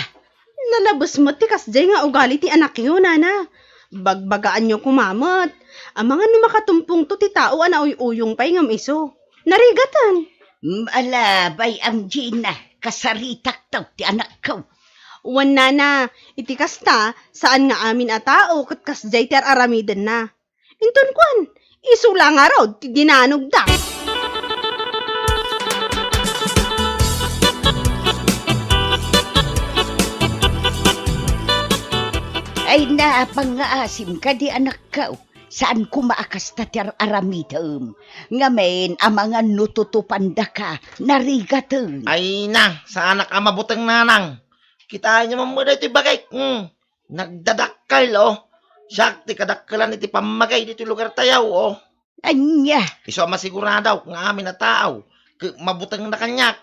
Nalabes met ti kasdiay nga ugali ti anakyo, nana. Bagbagaanyo koma met. Amangan no makatumpongto ti tao a nauy-uyong pay ngem isu. Narigaten. Mm, ala, bay-am Gina, kasaritakto ti anakko. Wen nana, iti kasta, saan nga amin a tao ket kasdiay ti ar-aramidenna. Inton kuan, isu la ngarud ti dinanogda. Ay, naapang nga asim kadi, anakko. Saan koma a kasta ti ar-aramidem. Ngamin, amangan no tutupandaka, narigaten. Ay na, saanak a mabuteng, nanang. Kitaenyo man met daytoy bagik. Hmm. Nagdadakkel, oh. Siak ti kadakkelan iti pammagik ditoy lugartayo, oh. Ania? Isu a masiguradok nga amin a tao, ket mabutengda kaniak.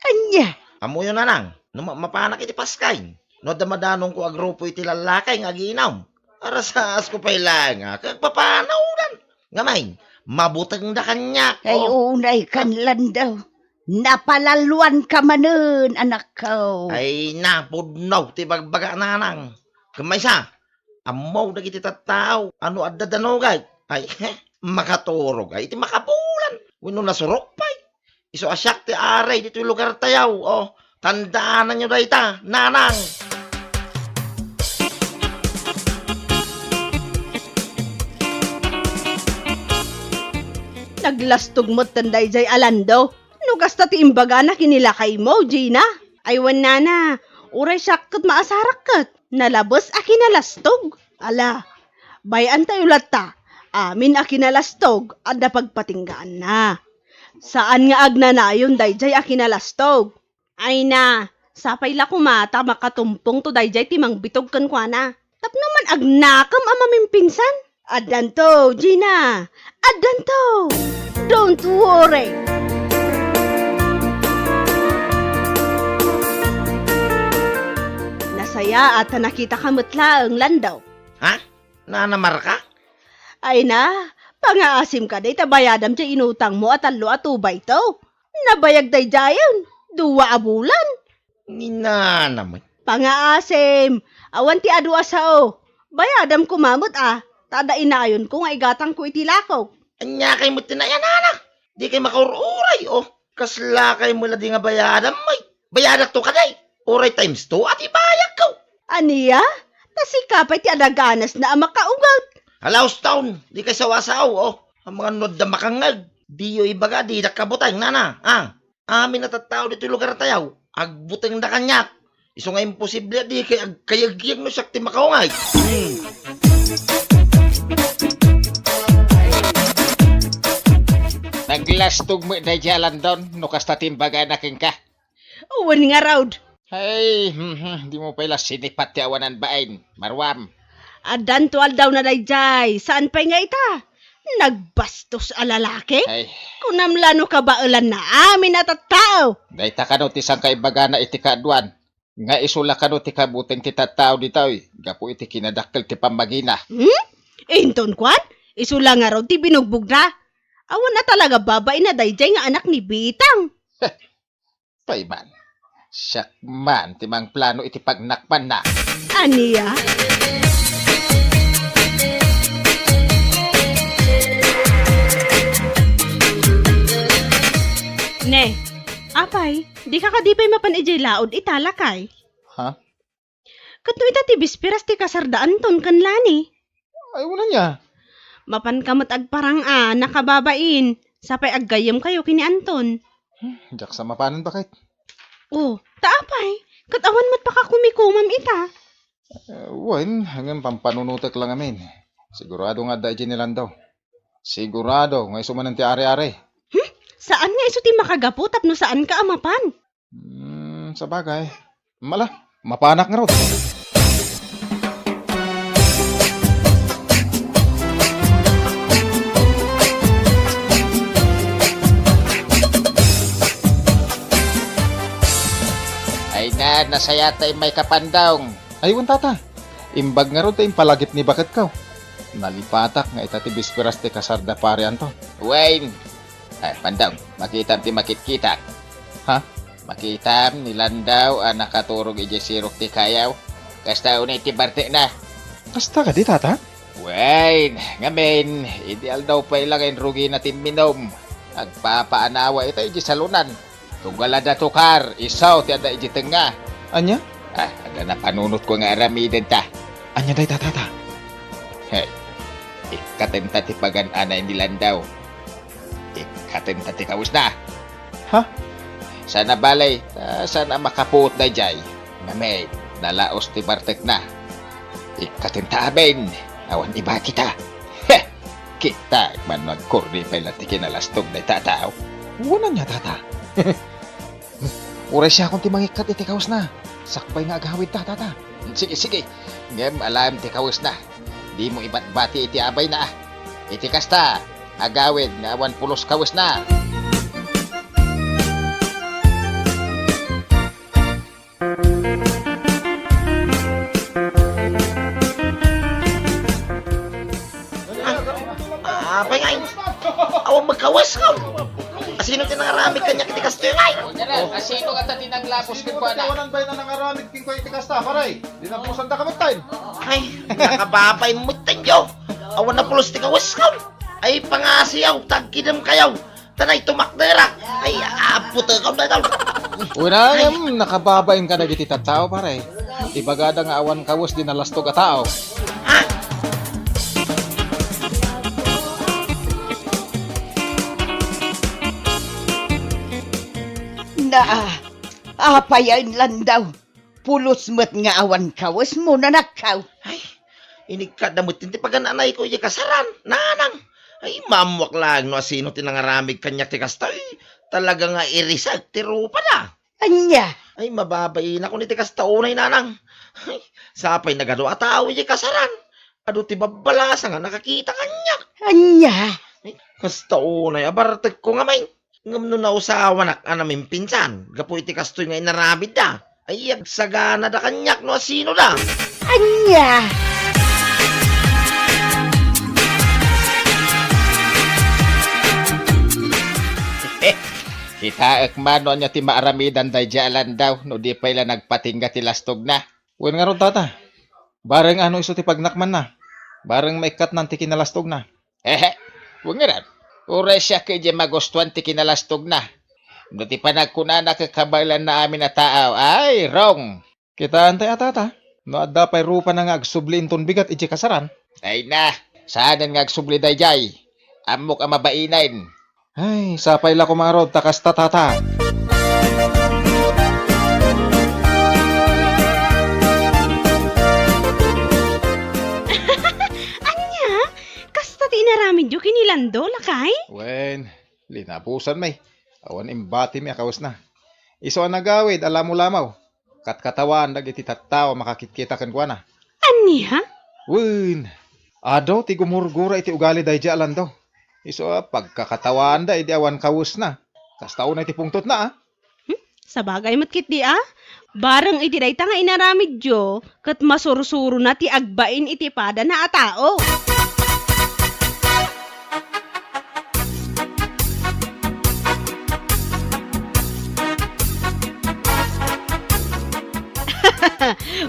Ania? Ammoyo, nanang, no ma-, mapanak iti paskay, no adda madanongko a grupo iti lallaki nga aginum, arasasko pay laeng a ket agpapanawdan. Ngamin, mabutengda kaniak, Ay, oh. Unay kan Lando. Napalaloanka manen, anakko. Ay, napudno ti bagbagak, nanang. Ket maysa, ammo dagiti tattao a no adda danogek, ay, heh, makaturog ay iti makabulan wenno nasurok pay. Isu a siak ti ari ditoy lugartayo, oh, tandaananyo dayta, nanang. Naglastog metten daydiay a Lando. No kasta ti imbagana ken ni lakaymo, Gina. Ay, wen nana, uray siak ket maasarak ket nalabes a kinalastog. Ala, bay-antayo latta, amin a kinalastog adda pagpatinggaanna. Saan nga agnanayon daydiay a kinalastog. Ay na, sapay la koma ta makatumpongto daydiay ti mangbitog kenkuana. Tapno man agnakem a mamimpinsan. Addanto, Gina! Addanto! Don't worry! Nasayaat ta nakitaka met laeng, Lando. Ha? Nanamarka? Ay na, pangaasim kadi ta bayadam ti inutangmo a tallo a tubayto. Nabayag daydiayen, dua a bulan. Ni nana met. Pangaasim, awan ti adu a sao. Bayadam koma met a, ta adda inayonko nga igatangko iti lakok. Aniakay met ti nayanana? Dikay makaur-uray, oh. Kaslakay met la di nga bayadam, ay. Bayadakto kadi. Uray times two a ti bayadko. Ania? Ta sika pay ti adaganasna a makaunget. Hala, Houston, dikay sawasaw, oh. Amangan no adda makangngeg. Diyo ibaga, didak kabuteng, nana, ah. Amin a tattao ditoy lugartayo, agbutengda kaniak. Isu nga imposible a dikay agkayagyag no siak ti makaungeg. Hmm. Naglastog met daydiay a landong no kasta ti imbagana kenka. Wen ngarud. Ay, mhm, dimo pay la sinipat ti awanan bain, Maruam. Addanto aldawna daydiay, saan pay nga ita? Nagbastos a lalaki? Ay. Kunam la no kabaelanna amin a tattao. Dayta kano ti sangkaibagana iti kaaduan, nga isu la kano ti kabuteng ti tattao ditoy, gapu iti kinadakkel ti pammagina. Hmm? Inton kuan, isu la ngarud ti binugbogna. Awan a talaga babaina daydiay nga anak ni Bitang. Pay man, siak man ti mangplano iti pagnakmanna. Ania? Ne, apay, dika kadi pay mapan idiay laod ita, lakay? Ha? Ket no ita ti bisperas ti kasarda Anton ken Lani? Ay, wen ania? Mapanka met agparang a nakababain, sapay aggayyemkayo ken ni Anton. Hmm, diak sa mapanen, baket. Oh, ta apay, ket awan met pakakumikumam ita. Eh, wen, ngem pampanunotek la ngamin. Sigurado nga adda idiay ni Landau. Sigurado nga isu manen ti ari-ari. Hmm? Saan nga isu ti makagapu tapno saanka a mapan? Hmm, sabagay. Mala, mapanak ngarud. Ay na, nasayat ta immay ka, Pandong. Ay, wen, tata. Imbag ngarud ta impalagip ni baketko. Nalipatak nga ita ti bisperas ti kasarda Pari Anton. Wen, Ay, Pandong, makitam ti makitkitak. Ha? Makitam ni Landau a nakaturog idiay sirok ti kayaw. Kasta unay ti bartekna. Kasta kadi, tata? Wen, ngamin, idi aldaw pay la nga inrugina ti imminum. Agpapaanawa ita idiay salonan. Tugalada tukar, isu ti adda idiay tengnga. Ania? Ah, adda napanunotko nga aramidenta. Ania dayta, tata? Hey, ikkatenta ti pagan-anay ni Landau. Ikkatenta ti kawesna. Ha? Saan a bale, ta saan a makapuot daydiay. Ngamin, nalaos ti bartekna. Ikkatenta amin. Awan iba kita. Heh! Kita, man no agkurdi pay la ti kinalastog dayta a tao. Wen ania, tata? Uray siakon ti mangikkat iti kawesna. Sakbay nga agawidta, tata. Sige, sige. Ngem alaem ti kawesna. Dimo ibatbati iti abayna, a. Iti kasta, agawid nga awan pulos kawesna. Ah, apay ngay? Awan met kawes, kaw. Asino ti nangaramid kaniak iti kastoy, ngay? O, asino ngata ti nanglapos kenkuana? Awanan pay a nangaramid kenkuana iti kasta, pare. Dinapusan da ka met, tay. Ay, nakababay met, tay, yo. Awan a pulos ti kawes, kaw. Ay, pangasiyaw, tagkidem kayaw. Tanay tumakderak. Ay, aputekon dayta. Unay ngem, nakababain kadagiti tattao, pare. Ibagada nga awan kawes di nalastog a tao. Ha? Naa, apay a inlandaw? Pulos met nga awan kawesmo, nanakkaw. Ay, inikkatda met ti pagan-anayko idiay kasaran, nanang. Ay, maammoak laeng no asino ti nangaramid kaniak ti kasta, ay, talaga nga irisek ti rupada. Ania? Ay, mababainak iti kasta unay, nanang. Ay, sapay nagadu a tao idiay kasaran. Adu ti babbalasa nga nakakita kaniak. Ania? Ay, kasta unay a bartekko ngamin. Ngem no nausawanak a namimpinsan gapu iti kastoy nga inaramidda, ay agsaganada kaniak no asinoda. Ania? Kitaek man no ania ti maaramidan daydiay a landaw no di pay la nagpatingga ti lastogna. Wen ngarud, tata, bareng a no isu ti pagnakmanna, bareng maikkatnan ti kinalastogna. Hehe, wen ngarud, uray siak idiay magustuan ti kinalastogna. No ti panagkunana ket kabaelanna amin a taaw, ay, wrong! Kitaentay a, tata, no adda pay rupana nga agsubli inton bigat idiay kasaran. Ay na, saanen nga agsubli daydiay. Ammok a mabainen. Ay, sapay la koma ngarud ta kasta, tata. Ania? Kasta ti inaramidyo ken ni Lando, lakay? Wen, linabusanmi. Awan imbatimi a kawesna. Isu a nagawid a lamolamaw. Katkatawaan dagiti tattao a makakitkita kenkuana. Ania? Wen, adu ti gumurgura iti ugali daydiay a Lando. Isu a pagkakatawaanda idi awan kawesna. Kasta unay ti pungtotna, a? Hmm? Sabagay met ketdi, a? Bareng iti dayta nga inaramidyo, ket masursurona ti agbain iti padana a tao.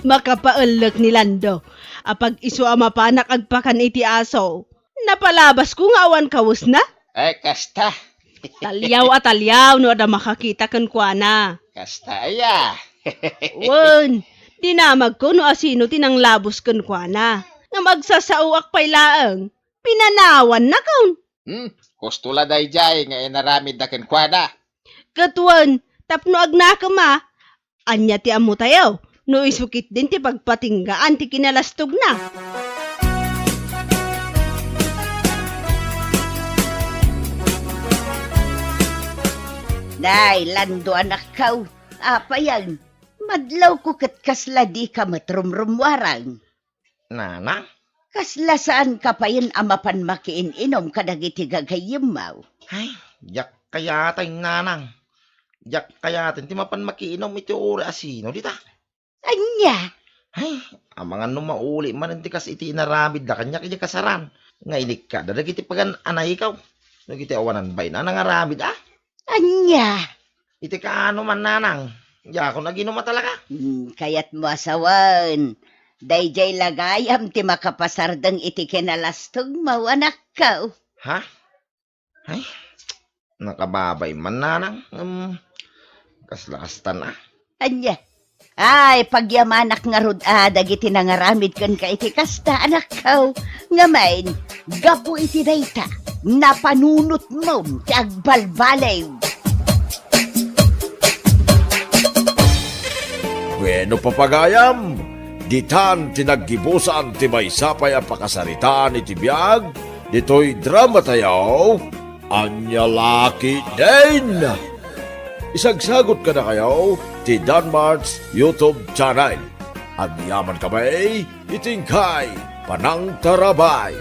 Makapaellek ni Lando. Apag isu a mapanak agpakan iti aso, napalabasko nga awan kawesna? Ay, kasta. Taliaw a taliaw no adda makakita kenkuana. Kasta aya. Wen, dinamagko no asino ti nanglabus kenkuana. Ngem agsasaoak pay laeng. Pinanawannakon. Hmm, husto la daydiay nga inaramidda kenkuana. Ket wen, tapno agnakem a, ania ti ammotayo no isu ketdin ti pagpatinggaan ti kinalastogna? Nay, Lando, anakko, apayen, madlawko ket kasla dika met rumrummuarang. Nanang? Kasla saanka payen a mapan makiin-inom kadagiti gagayyemmo? Ay, diak kayatay, Nanang. Diak kayatay ti mapan makiinom iti uray asino dita. Ania? Ay, amangan no mauli manen ti kas iti inaramidda kaniak idiay kasaran. Nga inikkat dagiti pagan-anaykaw. Dagiti awanan bain a nangaramid, a? Ania? Iti kaano man, Nanang? Diakon aginum a talaga. Hmm, kayatmo a sawen. Daydiay la gayam ti makapasardeng iti kinalastogmo, anakko. Ha? Ay, nakababay man, Nanang. Hmm, kasla kastan a. Ania? Ay, pagyamanak ngarud a dagiti nangaramid kenka iti kasta, anakko. Ngamin, gapu iti dayta, napanunotmom ti agbalbaliw. Bueno, papagayam, ditan ti naggibusan ti maysa pay a pakasaritaan iti biag ditoy dramatayo, Ania La Ketdin. Isagsagut kadakayo ti Danmart's YouTube channel. Agyamankami iti inkay panangtarabay.